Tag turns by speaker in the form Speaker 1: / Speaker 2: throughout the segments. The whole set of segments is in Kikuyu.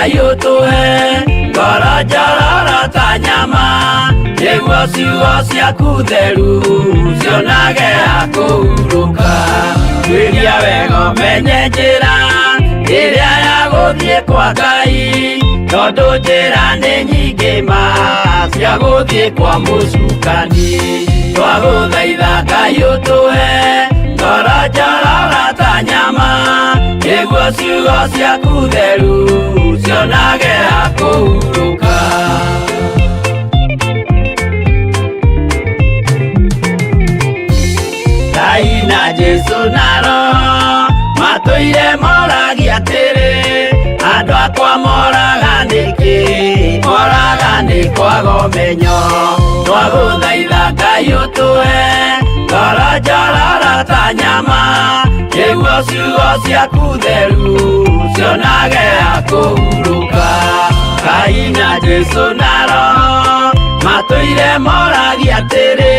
Speaker 1: Ngai ũtũhe ngoro njororo ta nyama nĩguo ciugo ciaku theru cionage ha kũhurũka. Tuĩria wega ũmenye njĩra ĩrĩa ya gũthiĩ kwa Ngai tondũ njĩra nĩ nyingĩ ma cia gũthiĩ kwa mũcukani. Twagũthaitha Ngai ũtũhe ngoro njororo ta nyama nĩguo ciugo ciaku theru cionage ha kũhurũka. Ngai na Jesu na Roho matũire moragia atĩrĩ, andũ akwa moraga nĩkĩ? Moraga nĩ kwaga ũmenyo. Twagũthaitha Ngai ũtũhe ngoro njororo ta nyama nĩguo ciugo ciaku theru cionage ha kũhurũka. Ngai na Jesu na Roho matũire moragia atĩrĩ,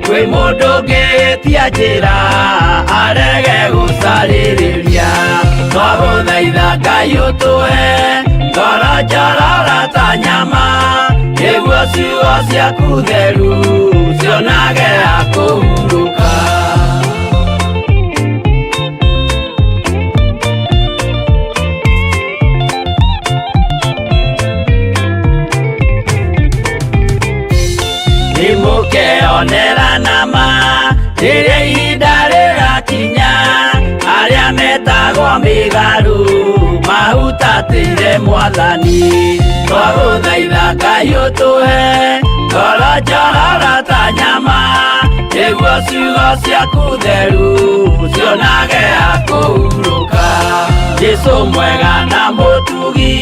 Speaker 1: kwĩ mũndũ ũngĩtia njĩra arege gũcarĩrĩria. Twagũthaitha Ngai ũtũhe ngoro njororo ta nyama nĩguo ciugo ciaku theru cionage ha kũhurũka. Nĩmũkeonera nama rĩrĩa ihinda rĩgakinya arĩa metagwo mĩgarũ mahutatĩire Mwathani. Twagũthaitha Ngai ũtũhe ngoro njororo ta nyama nĩguo ciugo ciaku theru cionage ha kũhurũka. Jesu mwega na mũtugi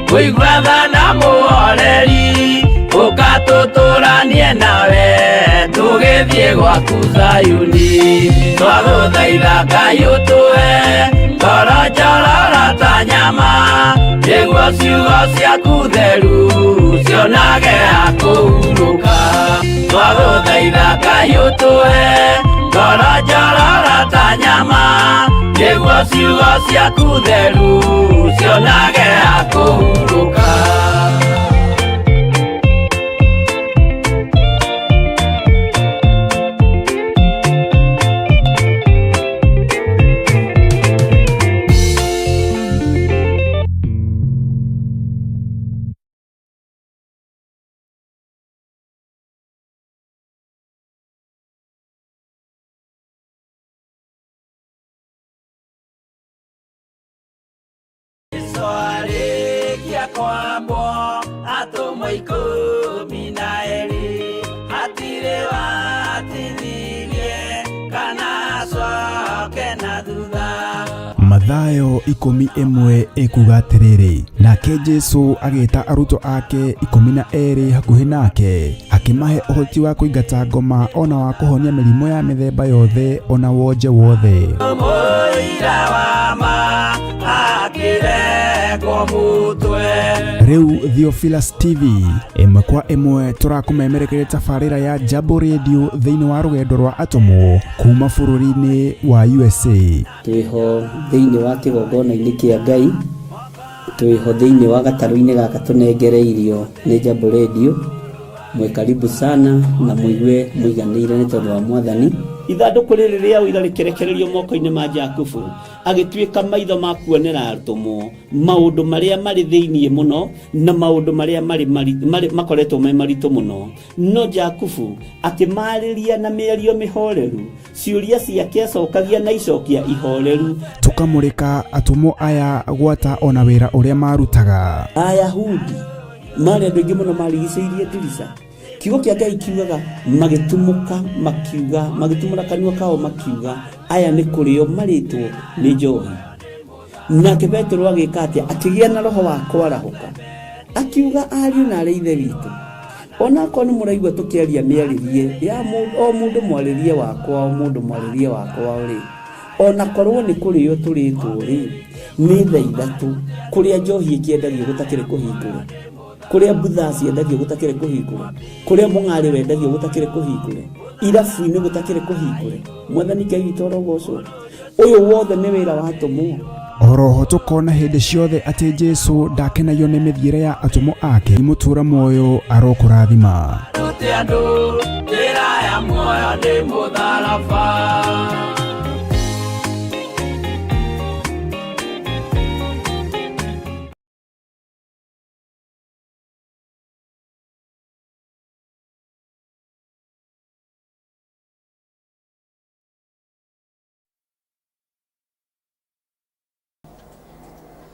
Speaker 1: kũigua tha na mũhoreri ũka tũtũranie nawe tũgĩthiĩ gwaku Zayuni. Twagũthaitha Ngai ũtũhe ngoro njororo ta nyama nĩguo ciugo ciaku theru cionage ha kũhurũka. Twagũthaitha Ngai ũtũhe ngoro njororo ta nyama nĩguo ciugo ciaku theru cionage ha kũhurũka. Jesu arĩkia kwambwo atũmwo 12 hatirĩ watithirie kana acoke na thutha.
Speaker 2: Mathayo 11 ĩkuga atĩrĩrĩ, nake Jesu agĩta arutwo ake 12 hakuhĩ nake, akĩmahe ũhoti wa kũingata ngoma ona wa kũhonia mĩrimũ ya mĩthemba yothe ona wonje wothe.
Speaker 1: Mũira wa ma akĩrengwo mũtwe.
Speaker 2: Rĩu Theophilus TV ĩmwe kwa ĩmwe tũrakũmemerekeria tabarĩra ya Jambo Radio thĩinĩ wa rũgendo rwa atũmwo kuma bũrũri-inĩ wa USA.
Speaker 3: Twĩho thĩinĩ wa kĩgongona-inĩ kĩa Ngai, twĩho thĩinĩ wa gatarũ-inĩ gaka tũnengereirio nĩ Jambo Radio. Mwĩ karibu sana na mũigue mũiganĩire nĩ tondũ wa Mwathani.
Speaker 4: Ithandũkũ rĩrĩ rĩa ũira rĩkĩrekererio moko-inĩ ma Jakubu, agĩtuĩka maitho ma kuonera atũmwo maũndũ marĩa marĩ thĩinĩ mũno na maũndũ marĩa marĩ makoretwo me maritũ mũno. No Jakubu akĩmarĩria na mĩario mĩhoreru, ciũria ciake acokagia na icokia ihoreru.
Speaker 2: Tũkamũrĩka atũmwo aya gwata ona wĩra ũrĩa marutaga.
Speaker 4: Ayahudi marĩ andũ aingĩ mũno marigicĩirie ndirica. Kiugo kĩa Ngai kiugaga magĩtumũka makiuga, magĩtumũra kanua kao makiuga, aya nĩ kũrĩo marĩtwo nĩ njohi. Nake Petero agĩka atĩa? Akĩgĩa na roho wa kwarahũka, akiuga, ariũ na arĩ ithe witũ, onakorwo nĩ mũraigua tũkĩaria mĩarĩrie ya o mũndũ mwarĩrie wakwa, o mũndũ mwarĩrie wakwa rĩ, onakorwo nĩ kũrĩo tũrĩtwo rĩ, nĩ thaa ithatũ kũrĩa njohi ĩkĩendagio gũtakĩrĩ kũhingũre, kũrĩa mbutha ciendagio gũtakĩrĩ kũhingũre, kũrĩa mũng'arĩ wendagio gũtakĩrĩ kũhingũre, irabu-inĩ gũtakĩrĩ kũhingũre. Mwathani Ngai witũ arogocwo. Ũyũ wothe nĩ wĩra wa atũmwo.
Speaker 2: Oroho tũkona hĩndĩ ciothe atĩ Jesũ ndakenagio nĩ mĩthiĩre ya atũmwo ake. Mũtũra muoyo arokũrathima.
Speaker 1: Rute andũ njĩra ya muoyo nĩ mũtharaba.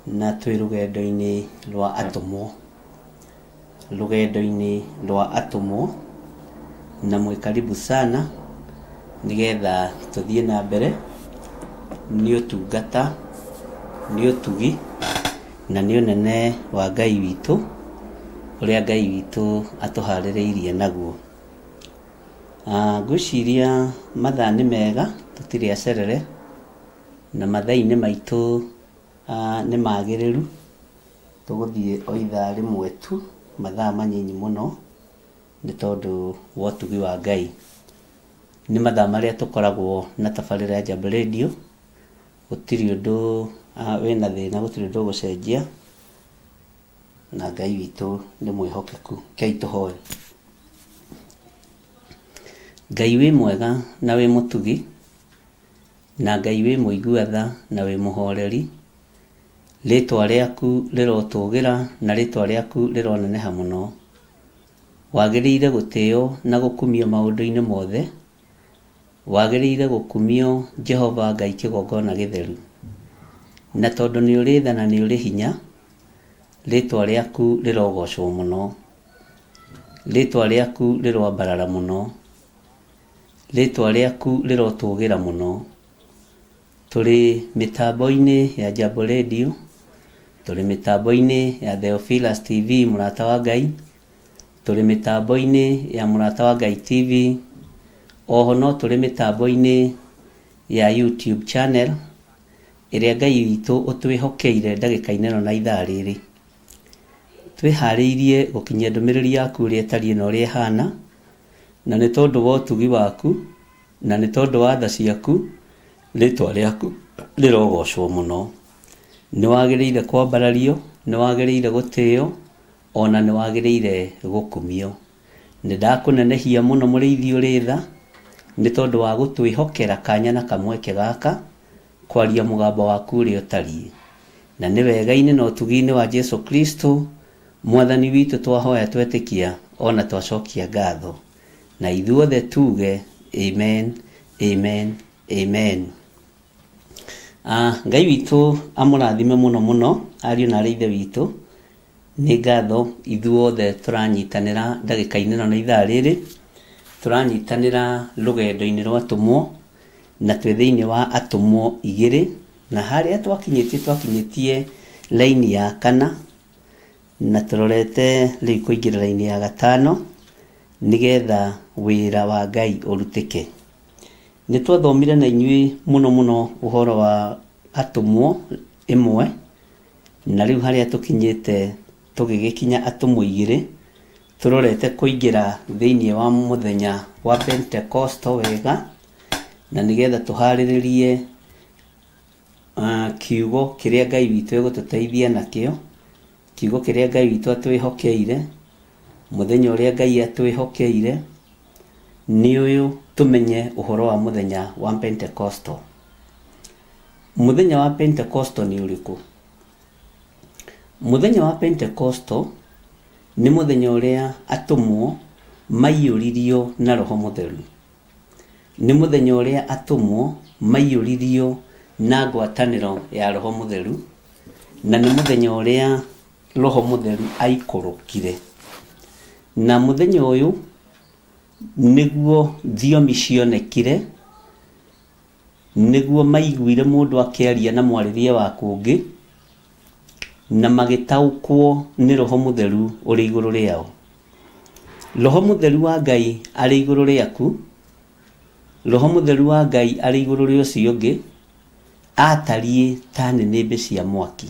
Speaker 3: Na twĩ rũgendo-inĩ rwa atũmwo, rũgendo-inĩ rwa atũmwo, na mwĩ karibu sana nĩgetha tũthiĩ na mbere nĩ ũtungata, nĩ ũtugi na nĩ ũnene wa Ngai witũ ũrĩa Ngai witũ atũharĩrĩirie naguo. Ngwĩciria mathaa nĩ mega, tũtirĩ acerere na mathaa-inĩ maitũ nĩ magĩrĩru, tũgũthiĩ o ithaa rĩmwe tu, mathaa manyinyi mũno nĩ tondũ wa ũtugi wa Ngai. Nĩ mathaa marĩa tũkoragwo na tabarĩra ya Jambo Radio, gũtirĩ ũndũ wĩna thĩna, gũtirĩ ũndũ ũgũcenjia, na Ngai witũ nĩ mwĩhokeku. Rekei tũhoe. Ngai wĩ mwega na wĩ mũtugi, na Ngai wĩ mũigua tha na wĩ mũhoreri, rĩtwa rĩaku rĩrotũgĩra na rĩtwa rĩaku rĩroneneha mũno. Wagĩrĩire gũtĩo na gũkumio maũndũ-inĩ mothe, wagĩrĩire gũkumio Jehova Ngai kĩgongona gĩtheru. Na tondũ nĩ ũrĩ tha na nĩ ũrĩ hinya, rĩtwa rĩaku rĩrogocwo mũno, rĩtwa rĩaku rĩroambarara mũno, rĩtwa rĩaku rĩrotũgĩra mũno. Tũrĩ mĩtambo-inĩ ya Jambo Radio, tũrĩ mĩtambo-inĩ ya Theophilus TV mũrata wa Ngai, tũrĩ mĩtambo-inĩ ya mũrata wa Ngai TV, oho no tũrĩ mĩtambo-inĩ ya YouTube channel ĩrĩa Ngai witũ ũtwĩhokeire ndagĩka-inĩ ĩno na ithaa rĩrĩ. Twĩharĩirie gũkinyia ndũmĩrĩri yaku ũrĩa ĩtariĩ na ũrĩa ĩhana, na nĩ tondũ wa ũtugi waku, na nĩ tondũ wa tha ciaku, rĩtwa rĩaku rĩrogocwo mũno. Nĩ wagĩrĩire kwambarario, nĩ wagĩrĩire gũtĩo, ona nĩ wagĩrĩire gũkumio. Nĩ ndakũnenehia mũno mũrĩithi ũrĩ tha, nĩ tondũ wa gũtwĩhokera kanya na kamweke gaka, kwaria mũgambo waku ũrĩa ũtariĩ. Na nĩ wega-inĩ na ũtugi-inĩ wa Jesu Kristo, Mwathani witũ twahoya twetĩkia ona twacokia ngatho. Na ithuothe tuge amen, amen, amen. Ngai witũ amũrathime mũno mũno ariũ na arĩ ithe witũ. Nĩ ngatho ithuothe tũranyitanĩra ndagĩka-inĩ ĩno na ithaa rĩrĩ, tũranyitanĩra rũgendo-inĩ rwa atũmwo, na twĩ thĩinĩ wa atũmwo igĩrĩ, na harĩa twakinyĩtie twakinyĩtie raini ya kana, na tũrorete rĩu kũingĩra raini ya gatano, nĩgetha wĩra wa Ngai ũrutĩke. Nĩ twathomire na inyuĩ mũno mũno ũhoro wa atũmwo ĩmwe, na rĩu harĩa tũkinyĩte tũgĩgĩkinya atũmwo igĩrĩ, tũrorete kũingĩra thĩinĩ wa mũthenya wa Pentekosto wega, na nĩgetha tũharĩrĩrie kiugo kĩrĩa Ngai witũ egũtũteithia nakĩo, kiugo kĩrĩa Ngai witũ atwĩhokeire, mũthenya ũrĩa Ngai atwĩhokeire, nĩ ũyũ tũmenye ũhoro wa mũthenya wa Pentekosto. Mũthenya wa Pentekosto nĩ ũrĩkũ? Mũthenya wa Pentekosto nĩ mũthenya ũrĩa atũmwo maiyũririo na Roho Mũtheru. Nĩ mũthenya ũrĩa atũmwo maiyũririo na ngwatanĩro ya Roho Mũtheru, na nĩ mũthenya ũrĩa Roho Mũtheru aikũrũkire. Na mũthenya ũyũ nĩguo thiomi cionekire, nĩguo maiguire mũndũ akĩaria na mwarĩrie wa kũngĩ, na magĩtaũkwo nĩ Roho Mũtheru ũrĩ igũrũ rĩao. Roho Mũtheru wa Ngai arĩ igũrũ rĩaku, Roho Mũtheru wa Ngai arĩ igũrũ rĩa ũcio ũngĩ, atariĩ ta nĩnĩmbĩ cia mwaki.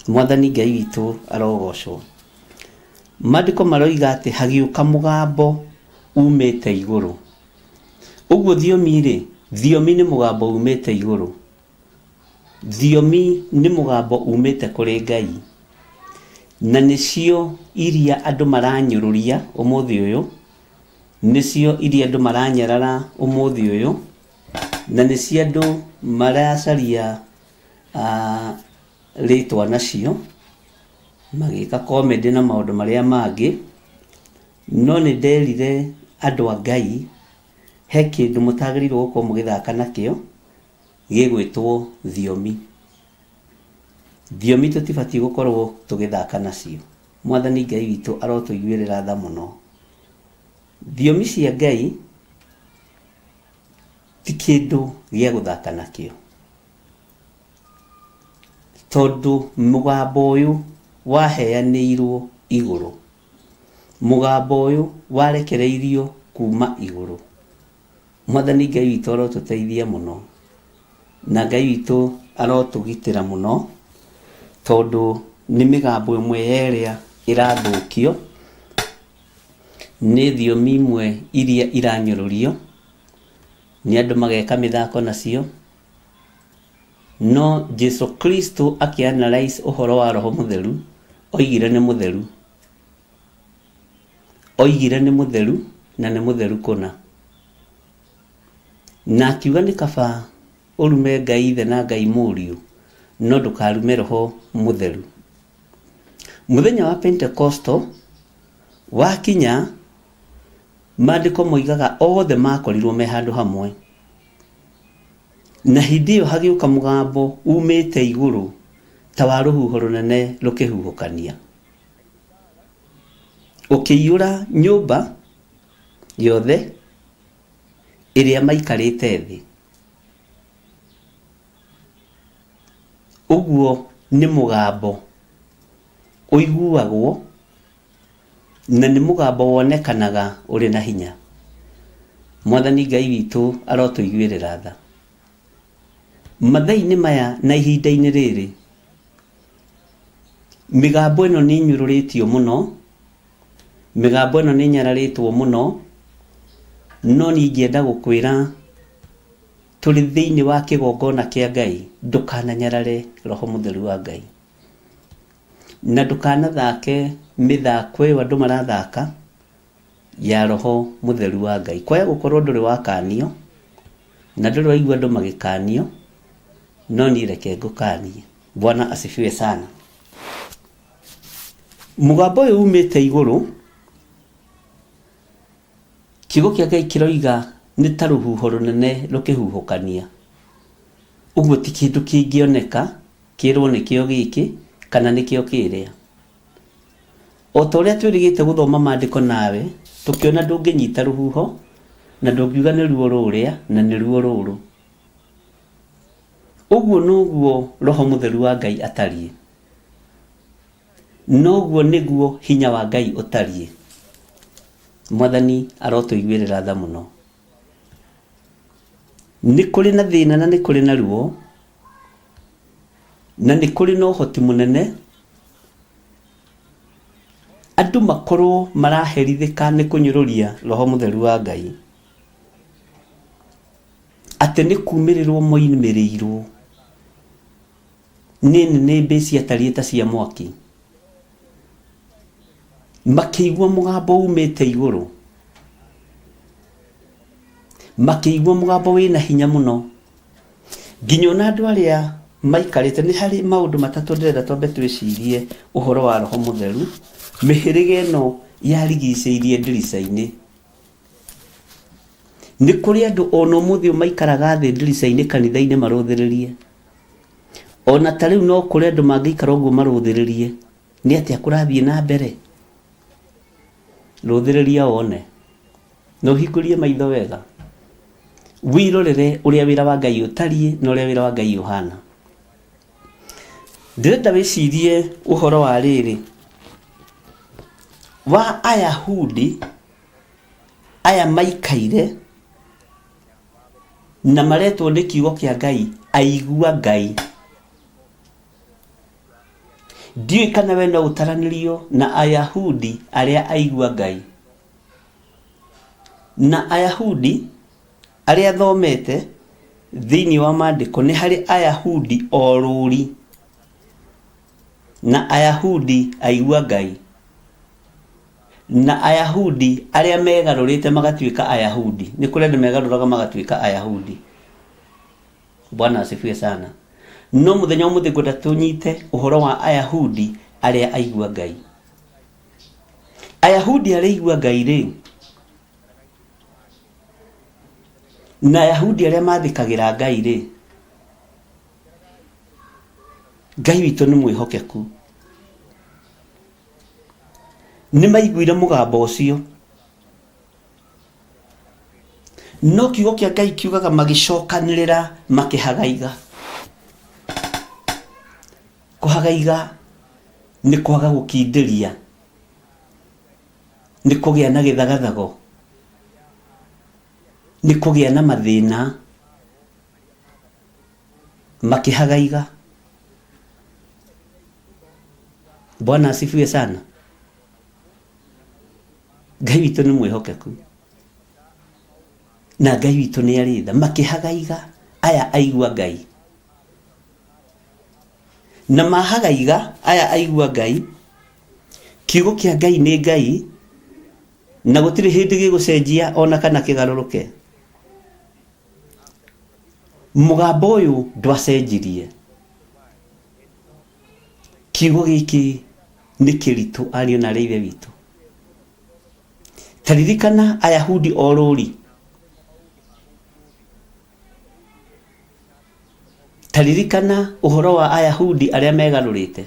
Speaker 3: Mwathani Ngai witũ arogocwo. Maandĩko maroiga atĩ hagĩũka mũgambo umĩte igũrũ. Ũguo thiomi rĩ, thiomi nĩ mũgambo umĩte igũrũ.
Speaker 4: Thiomi nĩ mũgambo umĩte kũrĩ Ngai, na nĩcio iria andũ maranyũrũria ũmũthĩ ũyũ, nĩcio iria andũ maranyarara ũmũthĩ ũyũ, na nĩcio andũ maracaria rĩtwa nacio, magĩka comedy na maũndũ marĩa mangĩ. No nĩ nderire andũ a Ngai, he kĩndũ mũtagĩrĩirwo gũkorwo mũgĩthaka nakĩo, gĩgwĩtwo thiomi. Thiomi tũtibatiĩ gũkorwo tũgĩthaka nacio. Mwathani Ngai witũ arotũiguĩrĩra tha mũno. Thiomi cia Ngai ti kĩndũ gĩa gũthaka nakĩo, tondũ mũgambo ũyũ waheanĩirwo igũrũ, mũgambo ũyũ warekereirio kuma igũrũ. Mwathani Ngai witũ arotũteithia mũno, na Ngai witũ arotũgitĩra mũno, tondũ nĩ mĩgambo ĩmwe ya ĩrĩa ĩrathũkio nĩ thiomi imwe iria iranyũrũrio nĩ andũ mageka mĩthako nacio. No Jesu Kristo akĩ analyse ũhoro wa Roho Mũtheru, oigire nĩ mũtheru. Oigire nĩ mũtheru na nĩ mũtheru kũna. Na akiuga nĩ kaba ũrume Ngai Ithe na Ngai Mũriũ, no ndũkarume Roho Mũtheru. Mũthenya wa Pentekosto wakinya, maandĩko moigaga othe makorirwo me handũ hamwe. Na hĩndĩ ĩyo hagĩũka mũgambo umĩte igũrũ ta wa rũhuho rũnene rũkĩhuhũkania, ũkĩiyũra nyũmba yothe ĩrĩa maikarĩte thĩ. Ũguo nĩ mũgambo ũiguagwo na nĩ mũgambo wonekanaga ũrĩ na hinya. Mwathani Ngai witũ arotũiguĩrĩra tha. Mathaa-inĩ maya na ihinda-inĩ rĩrĩ, mĩgambo ĩno nĩ ĩnyũrũrĩtio mũno, mĩgambo ĩno nĩ ĩnyararĩtwo mũno, no niĩ ingĩenda gũkwĩra tũrĩ thĩinĩ wa kĩgongona kĩa Ngai, ndũkananyarare Roho Mũtheru wa Ngai. Na ndũkanathake mĩthako ĩyo andũ marathaka ya Roho Mũtheru wa Ngai. Kwaya gũkorwo ndũrĩ wakanio, na ndũrĩ waigua andũ magĩkanio, no niĩ reke ngũkanie. Bwana asifiwe sana. Mũgambo ũyũ umĩte igũrũ, kiugo kĩa Ngai kĩroiga nĩ ta rũhuho rũnene rũkĩhuhũkania. Ũguo ti kĩndũ kĩngĩoneka kĩrwo nĩkĩo gĩkĩ kana nĩkĩo kĩrĩa. O ta ũrĩa twĩrĩgĩte gũthoma maandĩko nawe, tũkĩona ndũngĩnyita rũhuho na ndũngiuga nĩruo rũrĩa na nĩruo rũrũ. Ũguo noguo Roho Mũtheru wa Ngai atariĩ. Noguo nĩguo hinya wa Ngai ũtariĩ. Mwathani arotũiguĩrĩra tha mũno. Nĩ kũrĩ na thĩna na nĩ kũrĩ na ruo, na nĩ kũrĩ na ũhoti mũnene andũ makorwo maraherithĩka nĩ kũnyũrũria Roho Mũtheru wa Ngai, atĩ nĩ kumĩrĩrwo moimĩrĩirwo nĩ nĩnĩmbĩ ciatariĩ ta cia mwaki, makĩigua mũgambo umĩte igũrũ, makĩigua mũgambo wĩna hinya mũno, nginya ona andũ arĩa maikarĩte. Nĩ harĩ maũndũ matatũ ndĩrenda twambe twĩcirie ũhoro wa Roho Mũtheru. Mĩhĩrĩga ĩno yarigicĩirie ndirica-inĩ, nĩ kũrĩ andũ ona ũmũthĩ ũyũ maikaraga thĩ ndirica-inĩ kanitha-inĩ marũthĩrĩrie. Ona ta rĩu no kũrĩ andũ mangĩikara ũguo marũthĩrĩrie nĩ atĩa kũrathiĩ na mbere. Rũthĩrĩria wone na ũhingũrie maitho wega, wĩrorere ũrĩa wĩra wa Ngai ũtariĩ na ũrĩa wĩra wa Ngai ũhana. Ndĩrenda wĩcirie ũhoro wa rĩrĩ wa Ayahudi aya maikaire na maretwo nĩ kiugo kĩa Ngai aigua Ngai. Ndiũĩ kana we no ũtaranĩrio na Ayahudi arĩa aigua Ngai. Na Ayahudi arĩa thomete Thĩinĩ wa maandĩko nĩ harĩ Ayahudi orũri na Ayahudi aigua Ngai na Ayahudi arĩa megarũrĩte magatuĩka Ayahudi. Nĩ kũrĩ andũ megarũraga magatuĩka Ayahudi. Bwana asifiwe sana. No mũthenya ũmũthĩ ngwenda tũnyite ũhoro wa Ayahudi arĩa aigua Ngai. Ayahudi arĩa aigua Ngai rĩ, na Ayahudi arĩa mathĩkagĩra Ngai rĩ, Ngai witũ nĩ mwĩhokeku. Nĩ maiguire mũgambo ũcio. No kiugo kĩa Ngai kiugaga magĩcokanĩrĩra makĩhagaiga. Kũhagaiga nĩ kwaga gũkindĩria, nĩ kũgĩa na gĩthagathago, nĩ kũgĩa na mathĩna. Makĩhagaiga. Bwana asifiwe sana. Ngai witũ nĩ mwĩhokeku na Ngai witũ nĩ arĩ tha. Makĩhagaiga aya aigua Ngai na mahagaiga aya aigua Ngai. Kiugo kĩa Ngai nĩ Ngai na gũtirĩ hĩndĩ gĩgũcenjia ona kana kĩgarũrũke. Mũgambo ũyũ ndwacenjirie. Kiugo gĩkĩ nĩ kĩritũ ariũ na arĩ ithe witũ. Ta ririkana Ayahudi o rũri. Ta ririkana ũhoro wa Ayahudi arĩa megarũrĩte.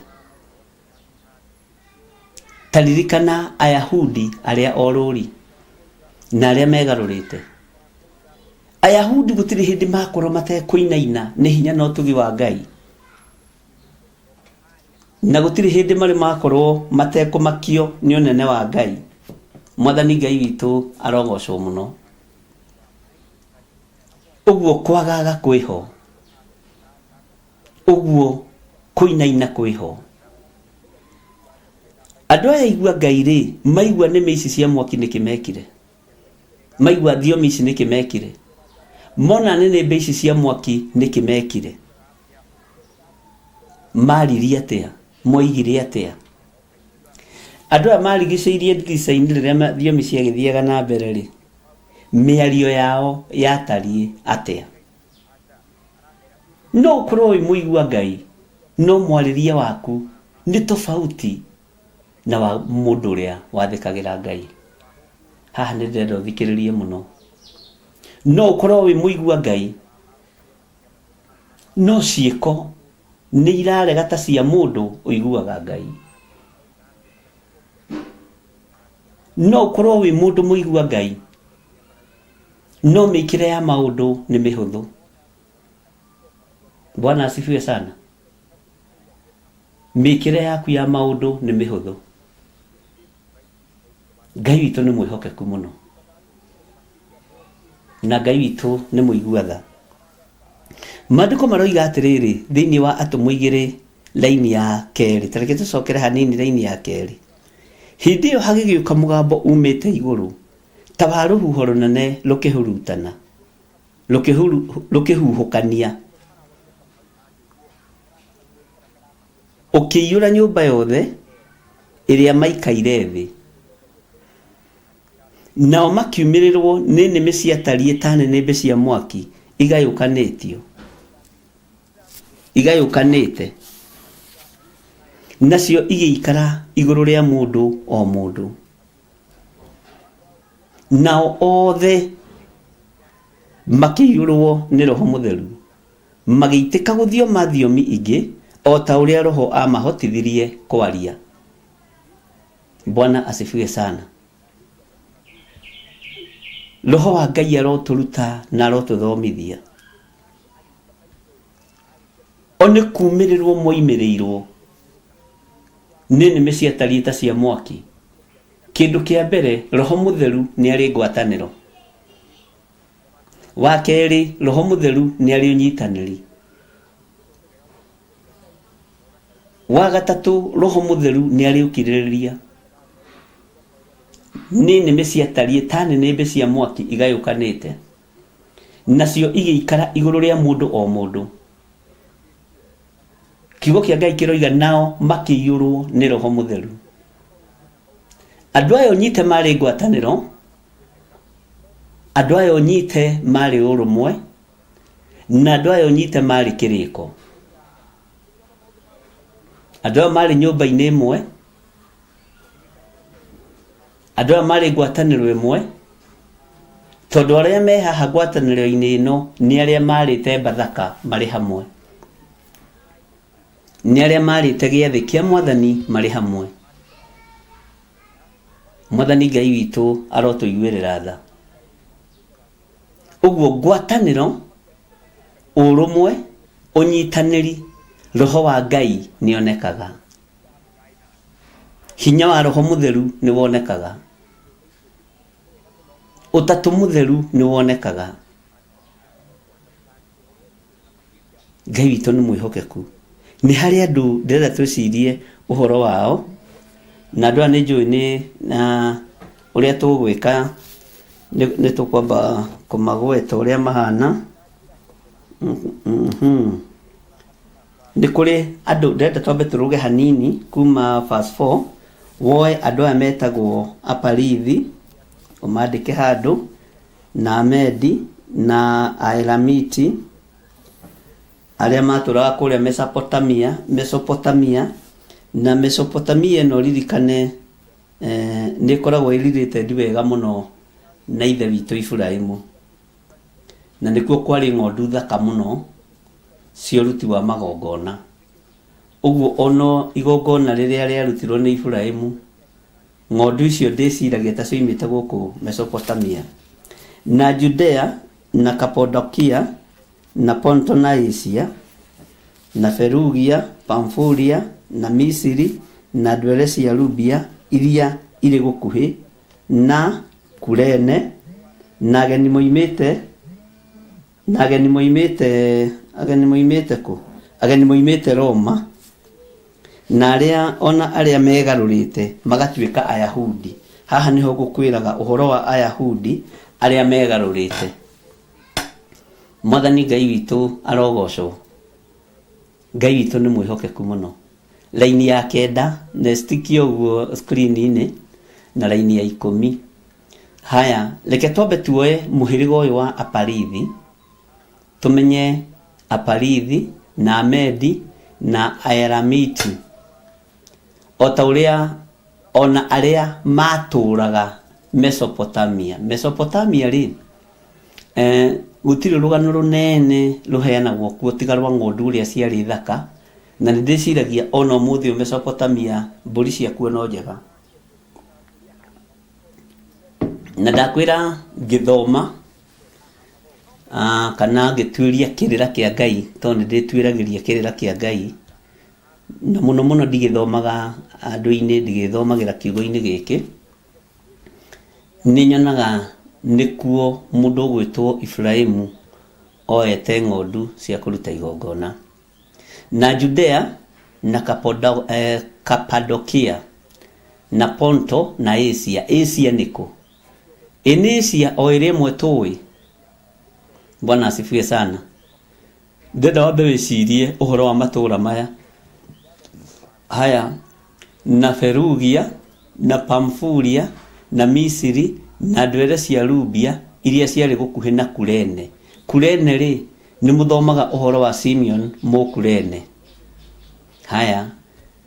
Speaker 4: Ta ririkana Ayahudi arĩa orũri na arĩa megarũrĩte. Ayahudi gũtirĩ hĩndĩ makorwo matekũinaina nĩ hinya na ũtugi wa Ngai. Na gũtirĩ hĩndĩ marĩ makorwo matekũmakio nĩ ũnene wa Ngai. Mwathani Ngai witũ arogocwo mũno. Ũguo kwagaga kwĩho. Ũguo kũinaina kwĩho. Andũ aya aigua Ngai rĩ, maigua nĩmĩ ici cia mwaki nĩkĩ mekire? Maigua thiomi ici nĩkĩ mekire? Mona nĩnĩmbĩ ici cia mwaki nĩkĩ mekire? Maririe atĩa? Moigire atĩa? Andũ aya marigicĩirie ndirica-inĩ rĩrĩa thiomi ciagĩthiaga na mbere rĩ, mĩario yao yatariĩ atĩa? No ũkorwo wĩ mũigua Ngai, no mwarĩrie waku nĩ tofauti na wa mũndũ ũrĩa wathĩkagĩra Ngai. Haha nĩ ndĩrenda ũthikĩrĩrie mũno. No ũkorwo wĩ mũigua Ngai, no ciĩko nĩ irarega ta cia mũndũ ũiguaga Ngai. No ũkorwo wĩ mũndũ mũigua Ngai, no mĩkĩre ya maũndũ nĩ mĩhũthũ. Bwana asifiwe sana. Mĩkĩre yaku ya maũndũ nĩ mĩhũthũ. Ngai witũ nĩ mwĩhokeku mũno na Ngai witũ nĩ mũigua tha. Maandĩko maroiga atĩrĩrĩ thĩinĩ wa Atũmwo igĩrĩ raini ya kerĩ, ta reke tũcokere hanini raini ya kerĩ. Hĩndĩ ĩyo hagĩgĩũka mũgambo umĩte igũrũ ta wa rũhuho rũnene rũkĩhurutana, rũkĩhuhũkania, ũkĩiyũra nyũmba yothe ĩrĩa maikaire thĩ. Nao makiumĩrĩrwo nĩ nĩmĩ ciatariĩ ta nĩnĩmbĩ cia mwaki igayũkanĩtio, igayũkanĩte, nacio igĩikara igũrũ rĩa mũndũ o mũndũ. Nao othe makĩiyũrwo nĩ Roho Mũtheru, magĩitĩka gũthioma thiomi ingĩ o ta ũrĩa Roho aamahotithirie kwaria. Bwana asifiwe sana. Roho wa Ngai arotũruta na arotũthomithia. O nĩ kumĩrĩrwo moimĩrĩirwo nĩ nĩmĩ ciatariĩ ta cia mwaki. Kĩndũ kĩa mbere, Roho Mũtheru nĩ arĩ ngwatanĩro. Wa kerĩ, Roho Mũtheru nĩ arĩ ũnyitanĩri. Wa gatatũ, Roho Mũtheru nĩ arĩ ũkirĩrĩria. Nĩ nĩmĩ ciatariĩ ta nĩnĩmbĩ cia mwaki igayũkanĩte. Nacio igĩikara igũrũ rĩa mũndũ o mũndũ. Kiugo kĩa Ngai kĩroiga nao makĩiyũrwo nĩ Roho Mũtheru. Andũ aya ũnyite marĩ ngwatanĩro, andũ aya ũnyite marĩ ũrũmwe, na andũ aya ũnyite marĩ kĩrĩko. Andũ aya marĩ nyũmba-inĩ ĩmwe, andũ aya marĩ ngwatanĩro ĩmwe, tondũ arĩa me haha ngwatanĩro-inĩ ĩno nĩ arĩa marĩte Bathaka marĩ hamwe, nĩ arĩa marĩte gĩathĩ kĩa Mwathani marĩ hamwe. Mwathani Ngai witũ arotũiguĩrĩra tha. Ũguo ngwatanĩro, ũrũmwe, ũnyitanĩri, Roho wa Ngai nĩ onekaga. Hinya wa Roho Mũtheru nĩ wonekaga. Ũtatũ Mũtheru nĩ wonekaga. Ngai witũ nĩ mwĩhokeku. Nĩ harĩ andũ ndĩrenda twĩcirie ũhoro wao, na andũ aya nĩ njũĩ nĩ na ũrĩa tũgwĩka nĩ tũkwamba kũmagweta ũrĩa mahana. Nĩ kũrĩ andũ ndĩrenda twambe tũrũge hanini kuma verse 4, woe andũ aya metagwo Aparithi, ũmandĩke handũ, na Amedi, na Aelamiti, arĩa matũraga kũrĩa Mesopotamia, Mesopotamia, na Mesopotamia ĩno ririkane nĩ ĩkoragwo ĩ related wega mũno na ithe witũ Iburahimu. Na nĩkuo kwarĩ ng'ondu thaka mũno cia ũruti wa magongona. Ũguo ona igongona rĩrĩa rĩarutirwo nĩ Iburahimu, ng'ondu icio ndĩciragia ta cioimĩte gũkũ Mesopotamia. Na Judea na Kapodokia na Ponto na Asia, na Ferugia, Pamfulia na Misiri na ndwere cia Lubia iria irĩ gũkuhĩ na Kurene, na ageni moimĩte na ageni moimĩte ageni moimĩte kũ? Ageni moimĩte Roma, na arĩa ona arĩa megarũrĩte magatuĩka Ayahudi. Haha nĩho ngũkwĩraga ũhoro wa Ayahudi arĩa megarũrĩte. Mwathani Ngai witũ arogocwo. Ngai witũ nĩ mwĩhokeku mũno. Raini ya kenda, na stick ũguo screen-inĩ, na raini ya ikũmi. Haya, reke twambe tuoe mũhĩrĩga ũyũ wa Aparithi, tũmenye Aparithi na Amedi na Aelamiti, o ta ũrĩa o na arĩa matũũraga Mesopotamia. Mesopotamia rĩ, gũtirĩ rũgano rũnene rũheanagwo kuo tiga rwa ng'ondu ũrĩa ciarĩ thaka, na nĩ ndĩciragia ona ũmũthĩ ũyũ Mesopotamia mbũri ciakuo no njega. Na ndakwĩra ngĩthoma kana ngĩtuĩria kĩrĩra kĩa Ngai, tondũ nĩ ndĩtuĩragĩria kĩrĩra kĩa Ngai, na mũno mũno ndigĩthomaga andũ-inĩ, ndĩgĩthomagĩra kiugo-inĩ gĩkĩ. Nĩ nyonaga nĩkuo mũndũ ũgwĩtwo Iburahimu oete ng'ondu cia kũruta igongona. Na Judea na Kapadokia na Ponto na Asia. Asia nĩ kũ? Ĩ nĩ Asia o ĩrĩa ĩmwe tũĩ? Bwana asifiwe sana. Ndĩrenda wambe wĩcirie ũhoro wa matũũra maya. Haya, na Ferugia, na Pamfulia, na Misiri, na ndwere cia Lubia iria ciarĩ gũkuhĩ na Kurene. Kurene-rĩ, nĩ mũthomaga ũhoro wa Simeon Mũkurene. Haya,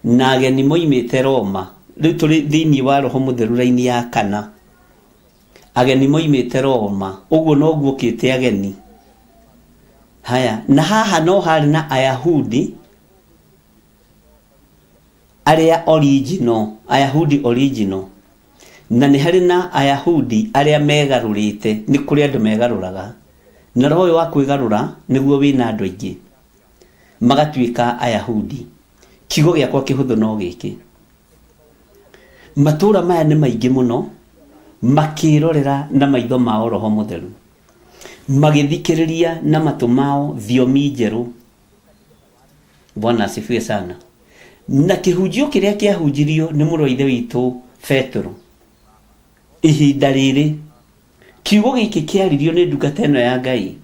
Speaker 4: na ageni moimĩte Roma. Rĩu tũrĩ thĩinĩ wa Roho Mũtheru raini ya kana. Ageni moimĩte Roma. Ũguo noguo ũkĩte ageni. Haya, na haha no harĩ na Ayahudi arĩa original, Ayahudi original. Na nĩ harĩ na Ayahudi arĩa megarũrĩte, nĩ kũrĩ andũ megarũraga. Na roho ũyũ wa kwĩgarũra nĩguo wĩna andũ aingĩ, magatuĩka Ayahudi. Kiugo gĩakwa kĩhũthũ no gĩkĩ, matũũra maya nĩ maingĩ mũno, makĩrorera na maitho mao Roho Mũtheru, magĩthikĩrĩria na matũ mao thiomi njerũ. Bwana asifiwe sana. Na kĩhunjio kĩrĩa kĩahunjirio nĩ mũrũ wa ithe witũ Petero ihinda rĩrĩ, kiugo gĩkĩ kĩaririo nĩ ndungata ĩno ya Ngai.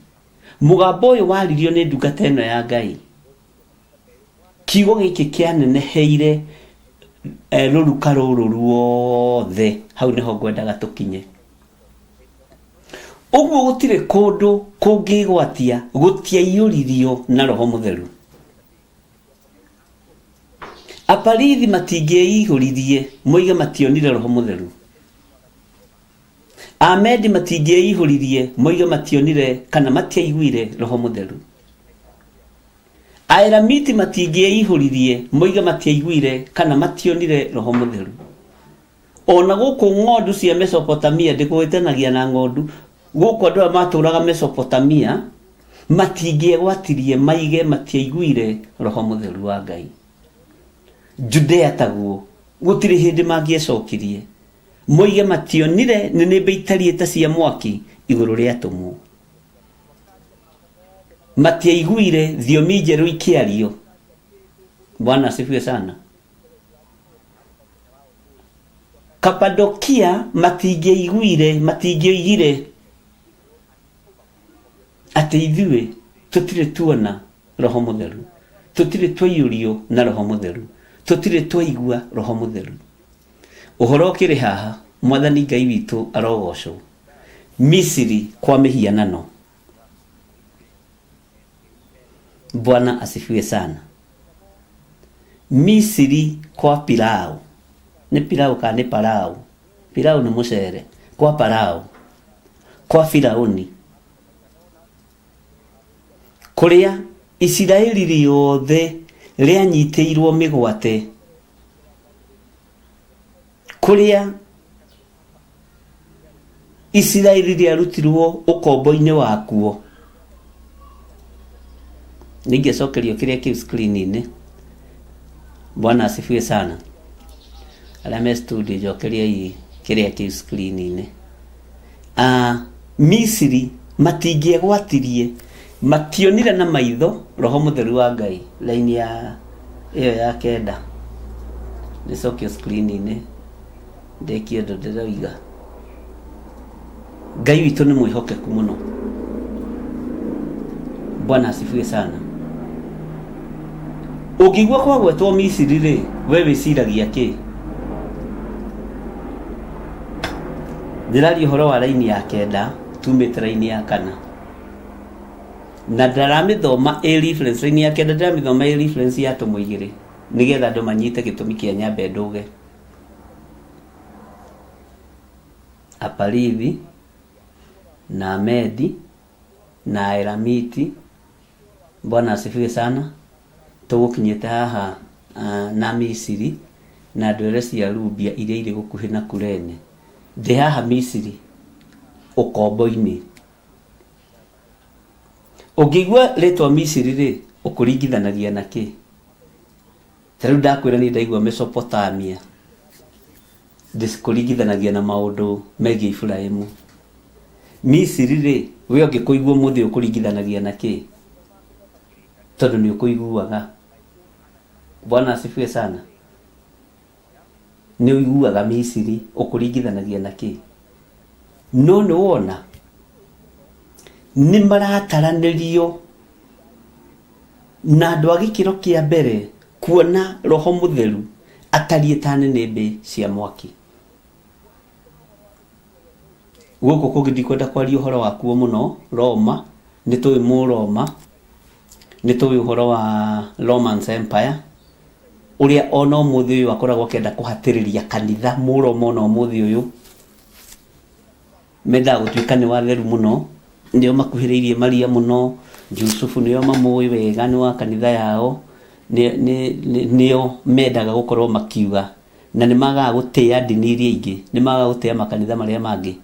Speaker 4: Mũgambo ũyũ waririo nĩ ndungata ĩno ya Ngai. Kiugo gĩkĩ kĩaneneheire rũruka rũrũ ruothe. Hau nĩho ngwendaga tũkinye. Ũguo gũtirĩ kũndũ kũngĩgwatia gũtiaiyũririo na Roho Mũtheru. Aparithi matingĩeihũririe moige mationire Roho Mũtheru. Amedi matingĩeihũririe moige mationire kana matiaiguire Roho Mũtheru. Aelamiti matingĩeihũririe moige matiaiguire kana mationire Roho Mũtheru. Ona gũkũ ng'ondu cia Mesopotamia, ndĩkũhĩtanagia na ng'ondu, gũkũ andũ aya matũraga Mesopotamia matingĩegwatirie maige matiaiguire Roho Mũtheru wa Ngai. Judea taguo, gũtirĩ hĩndĩ mangĩecokirie moige mationire nĩnĩmbĩ itariĩ ta cia mwaki igũrũ rĩa atũmwo. Matiaiguire thiomi njerũ ikĩario. Bwana asifiwe sana. Kapadokia matingĩaiguire, matingĩoigire atĩ ithuĩ tũtirĩ tuona Roho Mũtheru, tũtirĩ twaiyũrio na Roho Mũtheru, tũtirĩ twaigua Roho Mũtheru. Ũhoro ũkĩrĩ haha, Mwathani Ngai witũ arogocwo. Misiri kwa mĩhianano. Bwana asifiwe sana. Misiri kwa pilau. Nĩ pilau kana nĩ parau? Pilau nĩ mũcere. Kwa parau. Kwa Firauni. Kũrĩa Isiraeli rĩothe rĩanyitĩirwo mĩgwate. Kũrĩa Isiraeli rĩarutirwo ũkombo-inĩ wakuo. Ningĩcokerio kĩrĩa kĩu screen-inĩ. Bwana asifiwe sana. Arĩa me studio njokeriai kĩrĩa kĩu screen-inĩ. Ah, Misiri matingĩegwatirie mationire na maitho Roho Mũtheru wa Ngai. Laini ya ĩyo ya kenda nĩcokio screen-inĩ. Ndĩkie ũndũ ndĩroiga. Ngai witũ nĩ mwĩhokeku mũno. Bwana asifiwe sana. Ũngĩigua kwagwetwo Misiri rĩ, we wĩciragia kĩ? Ndĩraria ũhoro wa raini ya kenda, tumĩte raini ya kana. Na ndaramĩthoma ĩ reference, raini ya kenda ndĩramĩthoma ĩ reference ya atũmwo igĩrĩ, nĩgetha andũ manyite gĩtũmi kĩa nyambe ndũge. Aparithi, na Amedi, na Aelamiti. Bwana asifiwe sana. Tũgũkinyĩte haha na Misiri na ndwere cia Lubia iria irĩ gũkuhĩ na Kurene. Ndĩ haha Misiri ũkombo-inĩ. Ũngĩigua rĩtwa Misiri rĩ, ũkũringithanagia na kĩ? Ta rĩu ndakwĩra niĩ ndaigua Mesopotamia, ndĩkũringithanagia na maũndũ megiĩ Iburahimu. Misiri-rĩ, we ũngĩkũigua ũmũthĩ ũkũringithanagia na kĩ? Tondũ nĩ ũkũiguaga. Bwana asifiwe sana. Nĩ ũiguaga Misiri, ũkũringithanagia na kĩ? No nĩ wona, nĩ marataranĩrio na andũ a gĩkĩro kĩa mbere kuona Roho Mũtheru atariĩ ta nĩnĩmbĩ cia mwaki. Gũkũ kũngĩ ndikwenda kwaria ũhoro wakuo mũno, Roma, nĩ tũĩ Mũroma, nĩ tũĩ ũhoro wa Romans Empire, ũrĩa ona ũmũthĩ ũyũ akoragwo akĩenda kũhatĩrĩria kanitha Mũroma ona ũmũthĩ ũyũ. Mendaga gũtuĩka nĩ watheru mũno, nĩo makuhĩrĩirie Maria mũno, Jusufu nĩo mamũĩ wega nĩ wa kanitha yao, nĩo mendaga gũkorwo makiuga, na nĩ magaga gũtĩa ndini iria ingĩ, nĩ magaga gũtĩa makanitha marĩa mangĩ,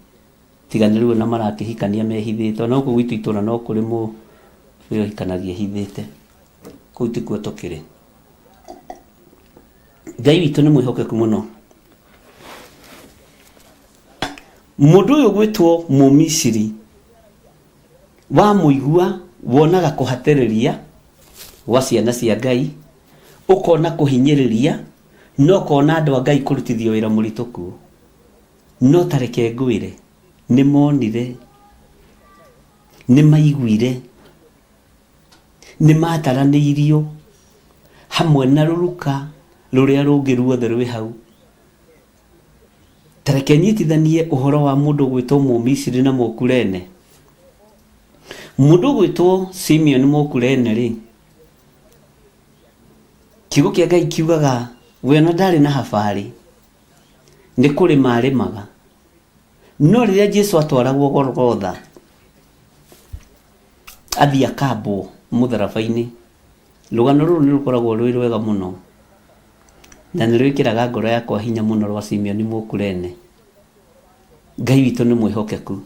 Speaker 4: tiga nĩ rĩu ona marakĩhikania mehithĩte, ona gũkũ gwitũ itũra no kũrĩ mũ ũrĩa ũhikanagia ehithĩte, kũu tikuo tũkĩrĩ. Ngai witũ nĩ mwĩhokeku mũno. Mũndũ ũyũ ũgwĩtwo Mũmisiri, wamũigua wonaga kũhatĩrĩria gwa ciana cia Ngai, ũkona kũhinyĩrĩria, na ũkona andũ a Ngai kũrutithio wĩra mũritũ kuo. No ta reke ngwĩre, nĩ monire, nĩ maiguire Nĩ mataranĩirio hamwe na rũruka rũrĩa rũngĩ ruothe rwĩ hau. Ta reke nyitithanie ũhoro wa mũndũ ũgwĩtwo Mũmisiri na Mũkurene. Mũndũ ũgwĩtwo Simeon Mũkurene rĩ, kiugo kĩa Ngai kiugaga we ona ndarĩ na habarĩ, nĩ kũrĩma arĩmaga. No rĩrĩa Jesu atwaragwo Golgotha, athiĩ akambwo mũtharaba-inĩ, rũgano rũrũ nĩ rũkoragwo rwĩ rwega mũno, na nĩ rwĩkĩraga ngoro yakwa hinya mũno rwa Simeoni Mũkurene. Ngai witũ nĩ mwĩhokeku,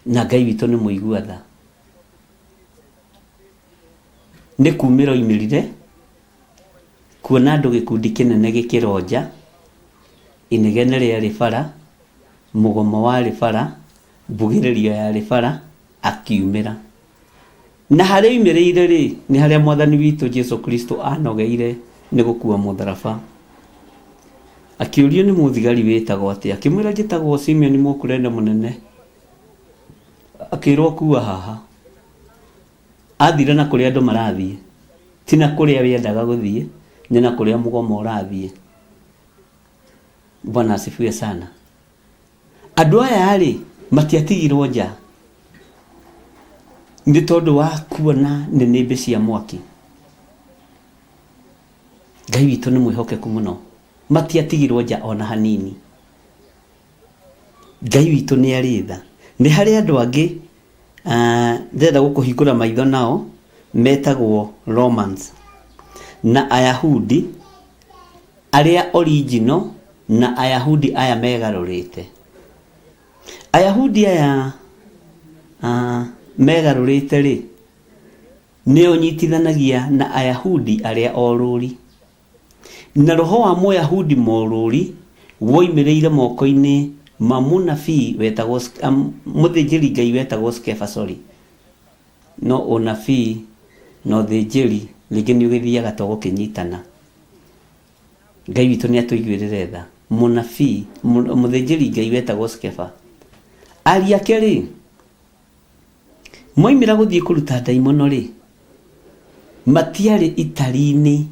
Speaker 4: na Ngai witũ nĩ mũigua tha. Nĩ kumĩra oimĩrire, kuona andũ gĩkundi kĩnene gĩkĩronja, inegene rĩarĩ bara, mũgomo warĩ bara, mbugĩrĩrio yarĩ bara, akiumĩra. Na harĩa oimĩrĩire rĩ, nĩ harĩa mwathani witũ Jesu Kristo anogeire nĩ gũkua mũtharaba. Akĩũrio nĩ mũthigari wĩtagwo atĩa, akĩmwĩra njĩtagwo Simeoni Mũkurene mũnene. Akĩrwo kua haha. Athire na kũrĩa andũ marathiĩ, ti na kũrĩa wendaga gũthiĩ, nĩ na kũrĩa mũgomo ũrathiĩ. Bwana asifiwe sana. Andũ aya rĩ, matiatigirwo nja nĩ tondũ wa kuona nĩnĩmbĩ cia mwaki. Ngai witũ nĩ mwĩhokeku mũno, matiatigirwo nja ona hanini. Ngai witũ nĩ arĩ tha. Nĩ harĩ andũ angĩ ndĩrenda gũkũhingũra maitho nao metagwo Romans na Ayahudi arĩa original na Ayahudi aya megarũrĩte. Ayahudi aya megarũrĩte rĩ, nĩo nyitithanagia na Ayahudi arĩa orũri. Na roho wa Mũyahudi mũrũri woimĩrĩire moko-inĩ ma mũnabii wetagwo, mũthĩnjĩri Ngai wetagwo Skeva, sorry. No ũnabii na ũthĩnjĩri rĩngĩ nĩ ũgĩthiaga to gũkĩnyitana. Ngai witũ nĩ atũiguĩrĩre tha. Mũnabii, mũthĩnjĩri Ngai wetagwo Skeva. Ariũ ake rĩ, Moimĩra gũthiĩ kũruta ndaimono-rĩ, matiarĩ itari-inĩ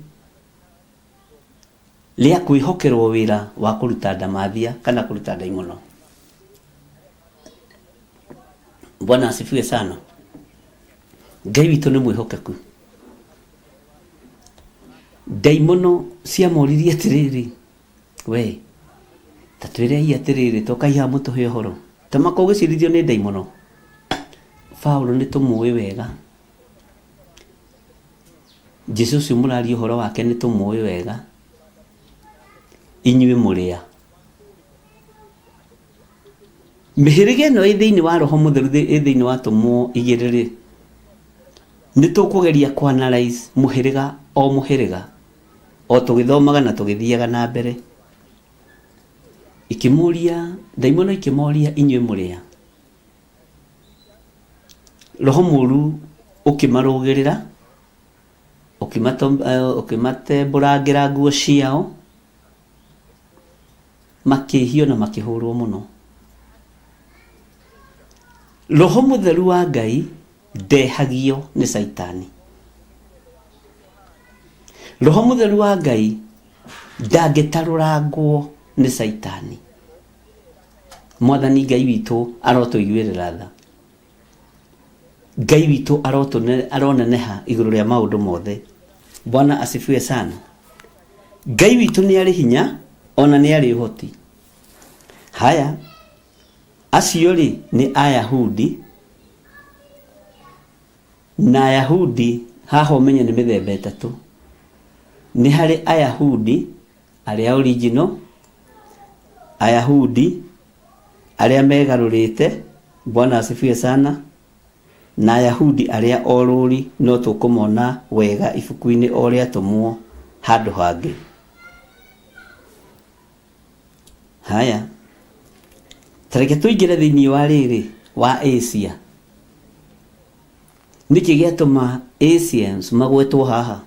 Speaker 4: rĩa kwĩhokerwo wĩra wa kũruta ndamathia kana kũruta ndaimono. Bwana asifiwe sana. Ngai witũ nĩ mwĩhokeku. Ndaimono ciamoririe atĩrĩrĩ, we ta twĩrei atĩrĩrĩ, tokai haha mũtũhe ũhoro. Ta maka ũgĩcirithio nĩ ndaimono. Paulo nĩ tũmũĩ wega. Jesu ũcio mũraria ũhoro wake nĩ tũmũĩ wega. Inyuĩ mũrĩ a? Mĩhĩrĩga ĩno ĩ thĩinĩ wa Roho Mũtheru ĩ thĩinĩ wa atũmwo igĩrĩ-rĩ, nĩ tũkũgeria kũ analyze mũhĩrĩga o mũhĩrĩga o tũgĩthomaga na tũgĩthiaga na mbere. Ikĩmũria, ndaimono ikĩmoria inyuĩ mũrĩ a? Roho mũru ũkĩmarũgĩrĩra, ũkĩmatembũrangĩra nguo ciao, makĩhio na makĩhũrwo mũno. Roho mũtheru wa Ngai ndehagio nĩ Caitani. Roho mũtheru wa Ngai ndangĩtarũrangwo nĩ Caitani. Mwathani Ngai witũ arotũiguĩrĩra tha. Ngai witũ aroneneha igũrũ rĩa maũndũ mothe. Bwana asifiwe sana. Ngai witũ nĩ arĩ hinya ona nĩ arĩ ũhoti. Haya, acio rĩ nĩ Ayahudi na Ayahudi haha ũmenye nĩ mĩthemba ĩtatũ. Nĩ harĩ Ayahudi arĩa original, Ayahudi arĩa megarũrĩte, Bwana asifiwe sana, na Ayahudi arĩa orũri no tũkũmona wega ibuku-inĩ o rĩa Atũmwo handũ hangĩ. Haya, ta reke tũingĩre thĩinĩ wa rĩrĩ wa Asia. Nĩkĩ gĩatũma Asians magwetwo haha?